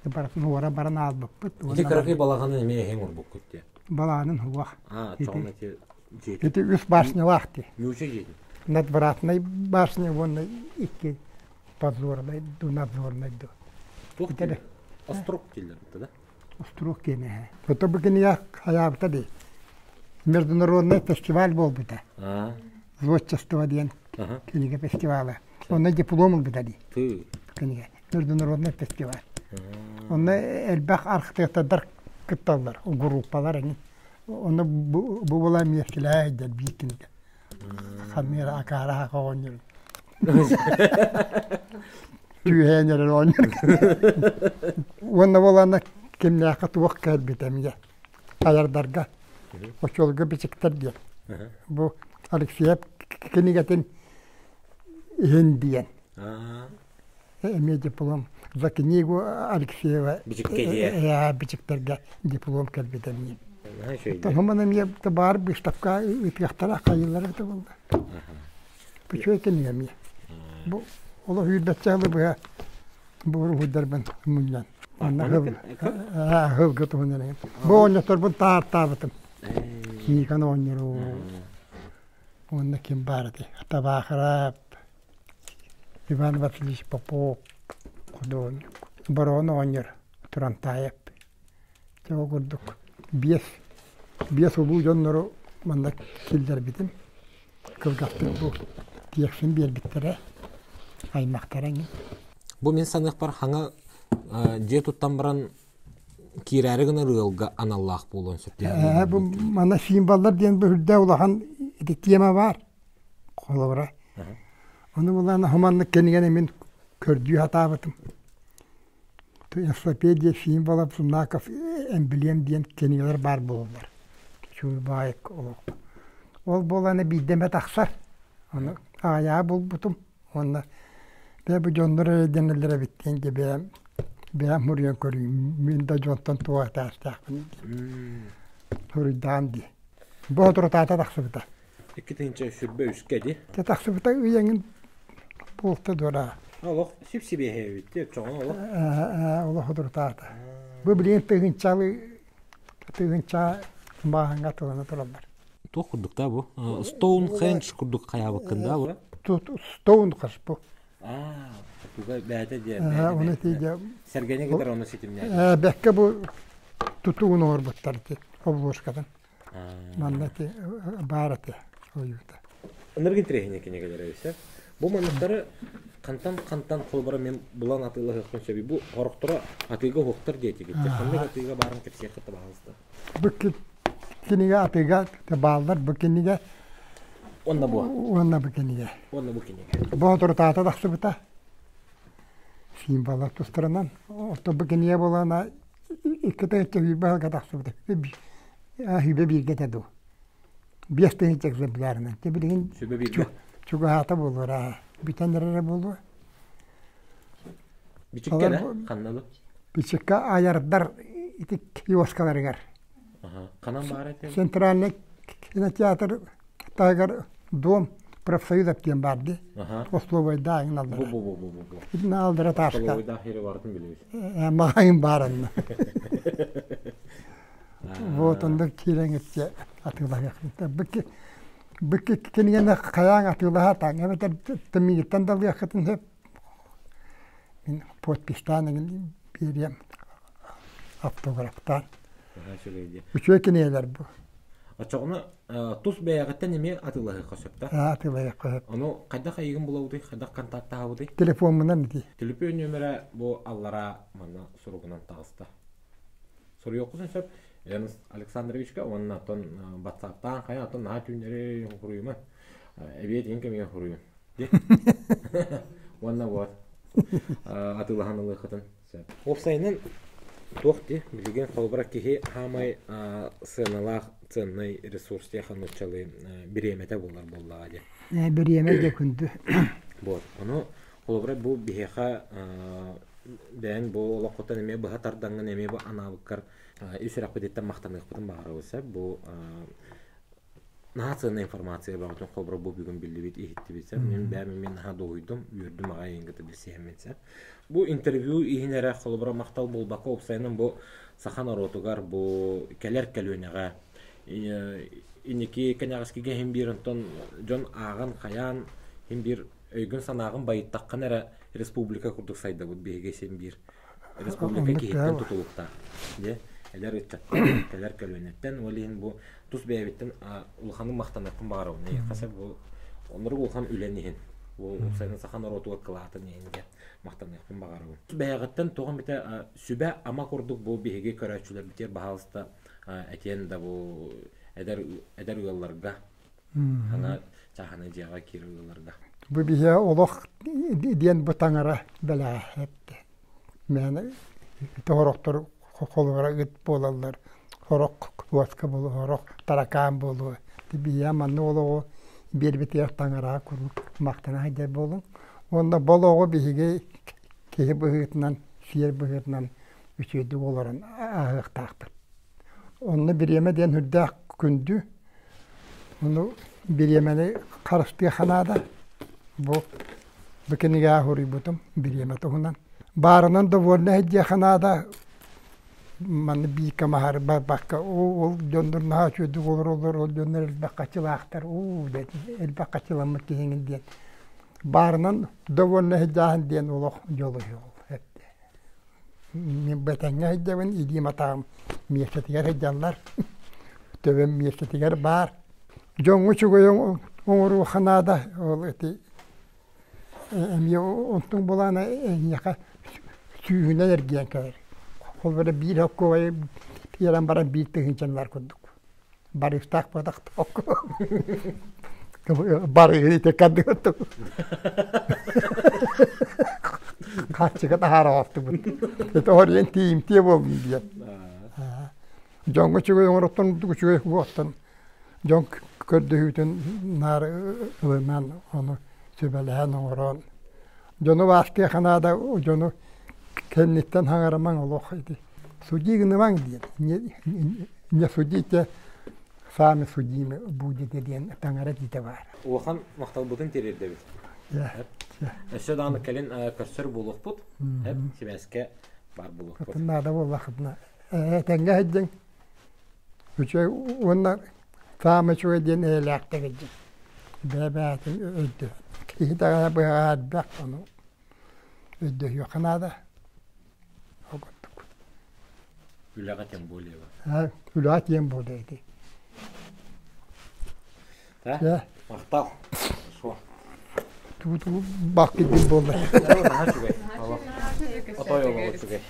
барытын уора баран аалбыппыт. Ити кыракый балаҕаны эмиэ эһиҥ урбуккут дии. Балаҕанын уох. Аа, чоҕун ити дьиэтин. Ити үс башнялаах дии. Ньууча дьиэтин. Надвратнай башня уонна икки подзорнай ду надзорнай ду. Туох дииллэр? Острог дииллэр да? Острог диэн эһэ. Ото бу кинигэ хайаабыта дии. Международный фестиваль буолбута. Зодчество диэн кинигэ фестивала. Онно диплом ылбыта дии. Кинигэ. Международный фестиваль. Онно элбэх архитектордар кытталлар, группалар эҥин. Онно бу була миэстэлээх сылдьар биир кинигэ. Хамыра акаара оҕонньор. Түүһээн эрэр оҕонньор. Уонна буолаанна кимнээххэ туох кэлбитэ эмиэ айардарга очуолга бичиктэр диэн. Бу Алексеев кинигэтин иһин диэн. Эмиэ диплом за книгу Алексеева бичиктэргэ диплом кэлбитэ эмиэ. Оттон эмиэ баар выставка ыытыахтара хайыылара это буолла. Үчүгэй кинигэ эмиэ. Бу олох үүрбэччэ сылы быһа бу уруһуйдарбын мунньан. Манна ыһылгы туһунан. Бу оонньоторбун таартаабытым. Киикан оонньору уонна ким баар этэй? Табаахыраап, Иван Васильевич Попов, художник, Бороҕон оҕонньор Турантаев. Дьэ ол курдук биэс биэс улуу дьоннору манна киллэрбитим. Кылгастык бу тиэксин биэрбиттэрэ, аймахтара эҥин. Бу мин саныахпар хаҥа дьиэ туттан баран киирээри гынар ыалга аналлаах буолуон сөп. Бу манна символлар диэн бу үрдэ улахан ити тема баар. Холобура. Ону булан хуманнык кинигэни мин көрдүү сатаабытым. Энциклопедия символов знаков эмблем диэн кинигэлэр баар буолаллар. Үчүгэй баайык олох. Ол буолан биирдэ эмэ тахсар. Ону аҕыйаҕы булбутум. Уонна бэйэ бу дьоннор эрэйдэнэллэр эбит диэн дьэ бэйэм бэйэм суруйан көрүүм. Мин да дьонтон туох этээхтээхпин диэн. Суруйдаан дии. Бу соторутаата тахсыбыта. 2023-кэ дии. Дьэ тахсыбыта ыйаҥын буолта дуора. Олох сип-сибиэһэй эбит дии, оччоҕуна олох. Олох соторутаата. Бу билигин тыһыынчалы тыһыынча бааһыҥҥа тылана тураллар. Туох курдук да бу? Стоунхендж курдук хайаабыккын да бу? Стоунхендж бу. Аа, туга бээтэ диэ. Оны тиийде. Сэргэни кытары оны ситимнээн. Бэккэ бу тутууну оҥорбуттар ити обложкатын. Манна ити баар этэ ойуута. Ынырык интэриэһинэй кинигэлэр эбит Бу манныктары хантан-хантан холобура мен булан атыылаһыахпын сөбүй? Бу хорохторо атыыга уһуктар диэтигит. Ханнык атыыга баарын кэпсиэххэ табаһалыста. Бу кинигэ атыыга бааллар бу кинигэ Уонна бу. Уонна бу кинигэ. Уонна бу кинигэ. Боотурутаата тахсыбыта. Символлар тустарынан. Орто бу кинигэ буолана икки тыһыынча сүүрбэ сылга тахсыбыта. Сүүрбэ бииргэ этэ дуу. 5000 экземплярынан. Те билигин Сүбэ бииргэ. чугаһаата буолуо, бүтэн эрэрэ буолуо. Бичиккэ да? Ханна да? Бичиккэ айардар ити киоскаларыгар. Ханан баар этэ? Центральный кинотеатр таһыгар дом профсоюзов диэн баар дии. Остолобуойдаах аллара. Бу-бу-бу-бу-бу. Итинэ алдара тааска. Остолобуойдаах ири барытын билэбит. Маҕайын баар онно. Вот онно киирэн итчэ атыылаһыахпыт. Быкки быкки кинигэни хайаан атыылаһа эбэтэр тымныыттан да ылыаххытын сөп. Мин подпистаан эҥин биэриэм автографтаан. Үчүгэй дии. Үчүгэй кинигэлэр бу. Оччоҕуна тус бэйэҕиттэн эмиэ атыылаһыахха сөп да? Атыылаһыахха сөп. Ону хайдах эйигин булабытый, хайдах контактаһабытый? Телефоммунан ити. Төлөпүөн нүөмэрэ бу аллараа манна суругунан таҕыста. Суруйуоххутун сөп. Эрнст Александровичка уонна оттон батсааптаан хайа оттон наһаа түүннэри хуруйума. Эбиэт иһин кэмигэр хуруйун. Уонна вот атыылаһан ылыаххытын сөп. Уопсайынан туох дии билигин холобура киһи хаамай сыаналаах ценный ресурс диэхэ нууччалыы бириэмэтэ буолар буоллаҕа дии. Бириэмэ дьэ күндү. Вот. Ону холобура бу биһиэхэ бэйэҥ бу олоххуттан эмиэ быһа тардаҥҥын эмиэ бу анаабыккар ис сүрэхпититтэн махтаныахпытын баҕарабыт сөп. Бу наһаа сыанна информация бөҕөтүн холобура бу бүгүн биллибит иһиттибит сөп. Мин бэйэм эмиэ наһаа дуоһуйдум, үөрдүм аҕай эйигин кытта билсиһэммин сөп. Бу интервью иһин эрэ холобура махтал буолбакка уопсайынан бу саха норуотугар бу кэлэр көлүөнэҕэ инники кэнэҕэскигэ иһин биир онтон дьон ааҕан хайаан иһин биир өйгүн-санааҕын байыттаххына эрэ республика курдук сайдабыт биһиги син биир республика киһиттэн тутулуктаах дьэ эдэр ыччаттан кэлэр көлүөнэттэн ол иһин бу тус бэйэбиттэн улаханнык махтаныахпын баҕарабын эйиэхэ бу оннук улахан үлэн иһин бу уопсайынан саха норуотугар кылаатын иһин диэн махтаныахпын баҕарабын бэйэҕиттэн тоҕо эмитэ сүбэ-ама курдук бу биһиги көрөөччүлэрбитигэр баһаалыста этиэн да бу эдэр эдэр ыалларга Ана чааһынай дьиэҕэ киирэр ыалларга. Бу биһиэ олох диэн бу таҥара бэлэҕэ эттэ. Мээнэ тоһорохтор холугара ыт буолаллар, сорох куоска буолуо, сорох таракаан буолуо. Биһиэ манна олоҕу биэрбитигэр таҥараҕа куруук махтана сылдьар буолуҥ. Уонна бу олоҕу биһиги киһи быһыытынан, сиэр быһыытынан үчүгэйдик олорон ааһыахтаахпыт. Онно бириэмэ диэн сүрдээх күндү. Ону бириэмэни харыстыахха наада. Бу бу кинигэҕэ суруйбутум бириэмэ туһунан. Баарынан довольна сылдьыахха наада. Манна бииргэ маһары барбакка ол дьоннор наһаа үчүгэйдик олороллор, ол дьоннор элбэх хаччылаахтар, уу элбэх хаччыламмыт киһиҥин диэн. Баарынан довольна сылдьааһын диэн олох дьолу эттэ. Мин бэтэҥҥэ сылдьабын, илиим атаҕым миэстэтигэр сылдьаллар, төбөм миэстэтигэр баар. Дьоҥҥо үчүгэй оҥоруохха наада, ол ити эмиэ онтуҥ былаана эйиэхэ сүүһүнэн эргийэн кэлэр. Ол эрэ биир оккуобайы биэрэн баран биир тыһыынчаны ылар курдук. Барыыстаах буотах барыыһы ити кадыгыттым. Харчыга таһаара оҕостубут. Ити ориен тиийимтиэ буоллун диэн. Дьоҥҥо үчүгэй оҥороттон үчүгэй уоттан дьон көрдөһүүтүн наар ылынан ону сүбэлэһэн оҥорон дьону баастыаха наада дьону кэнниттэн хаҥарамаҥ олох ити судьи гынымаҥ диэн Не судите, сами судимы будете диэн таҥара этиитэ баар. Улахан махталбытын тириэрдэбит. Өссө даҕаны кэлин көрсөр буолуохпут. Сибээскэ баар буолуохпут. Наада буоллахытына этэҥҥэ сылдьыҥ. Үчүгэй уонна саамай үчүгэй диэн эйэлээхтик сылдьыҥ. Бэйэ-бэйэтин өйдөһөн. Киһи даҕаны быһаҕа элбэх, ону өйдөһүөххэ наада. Ол курдук. Үлэҕэ тем более. Үлэҕэ тем более ити. Да? Махтал. Шо? Туу-туу бак кидин буолла. Наһаа үчүгэй. Отой олох үчүгэй.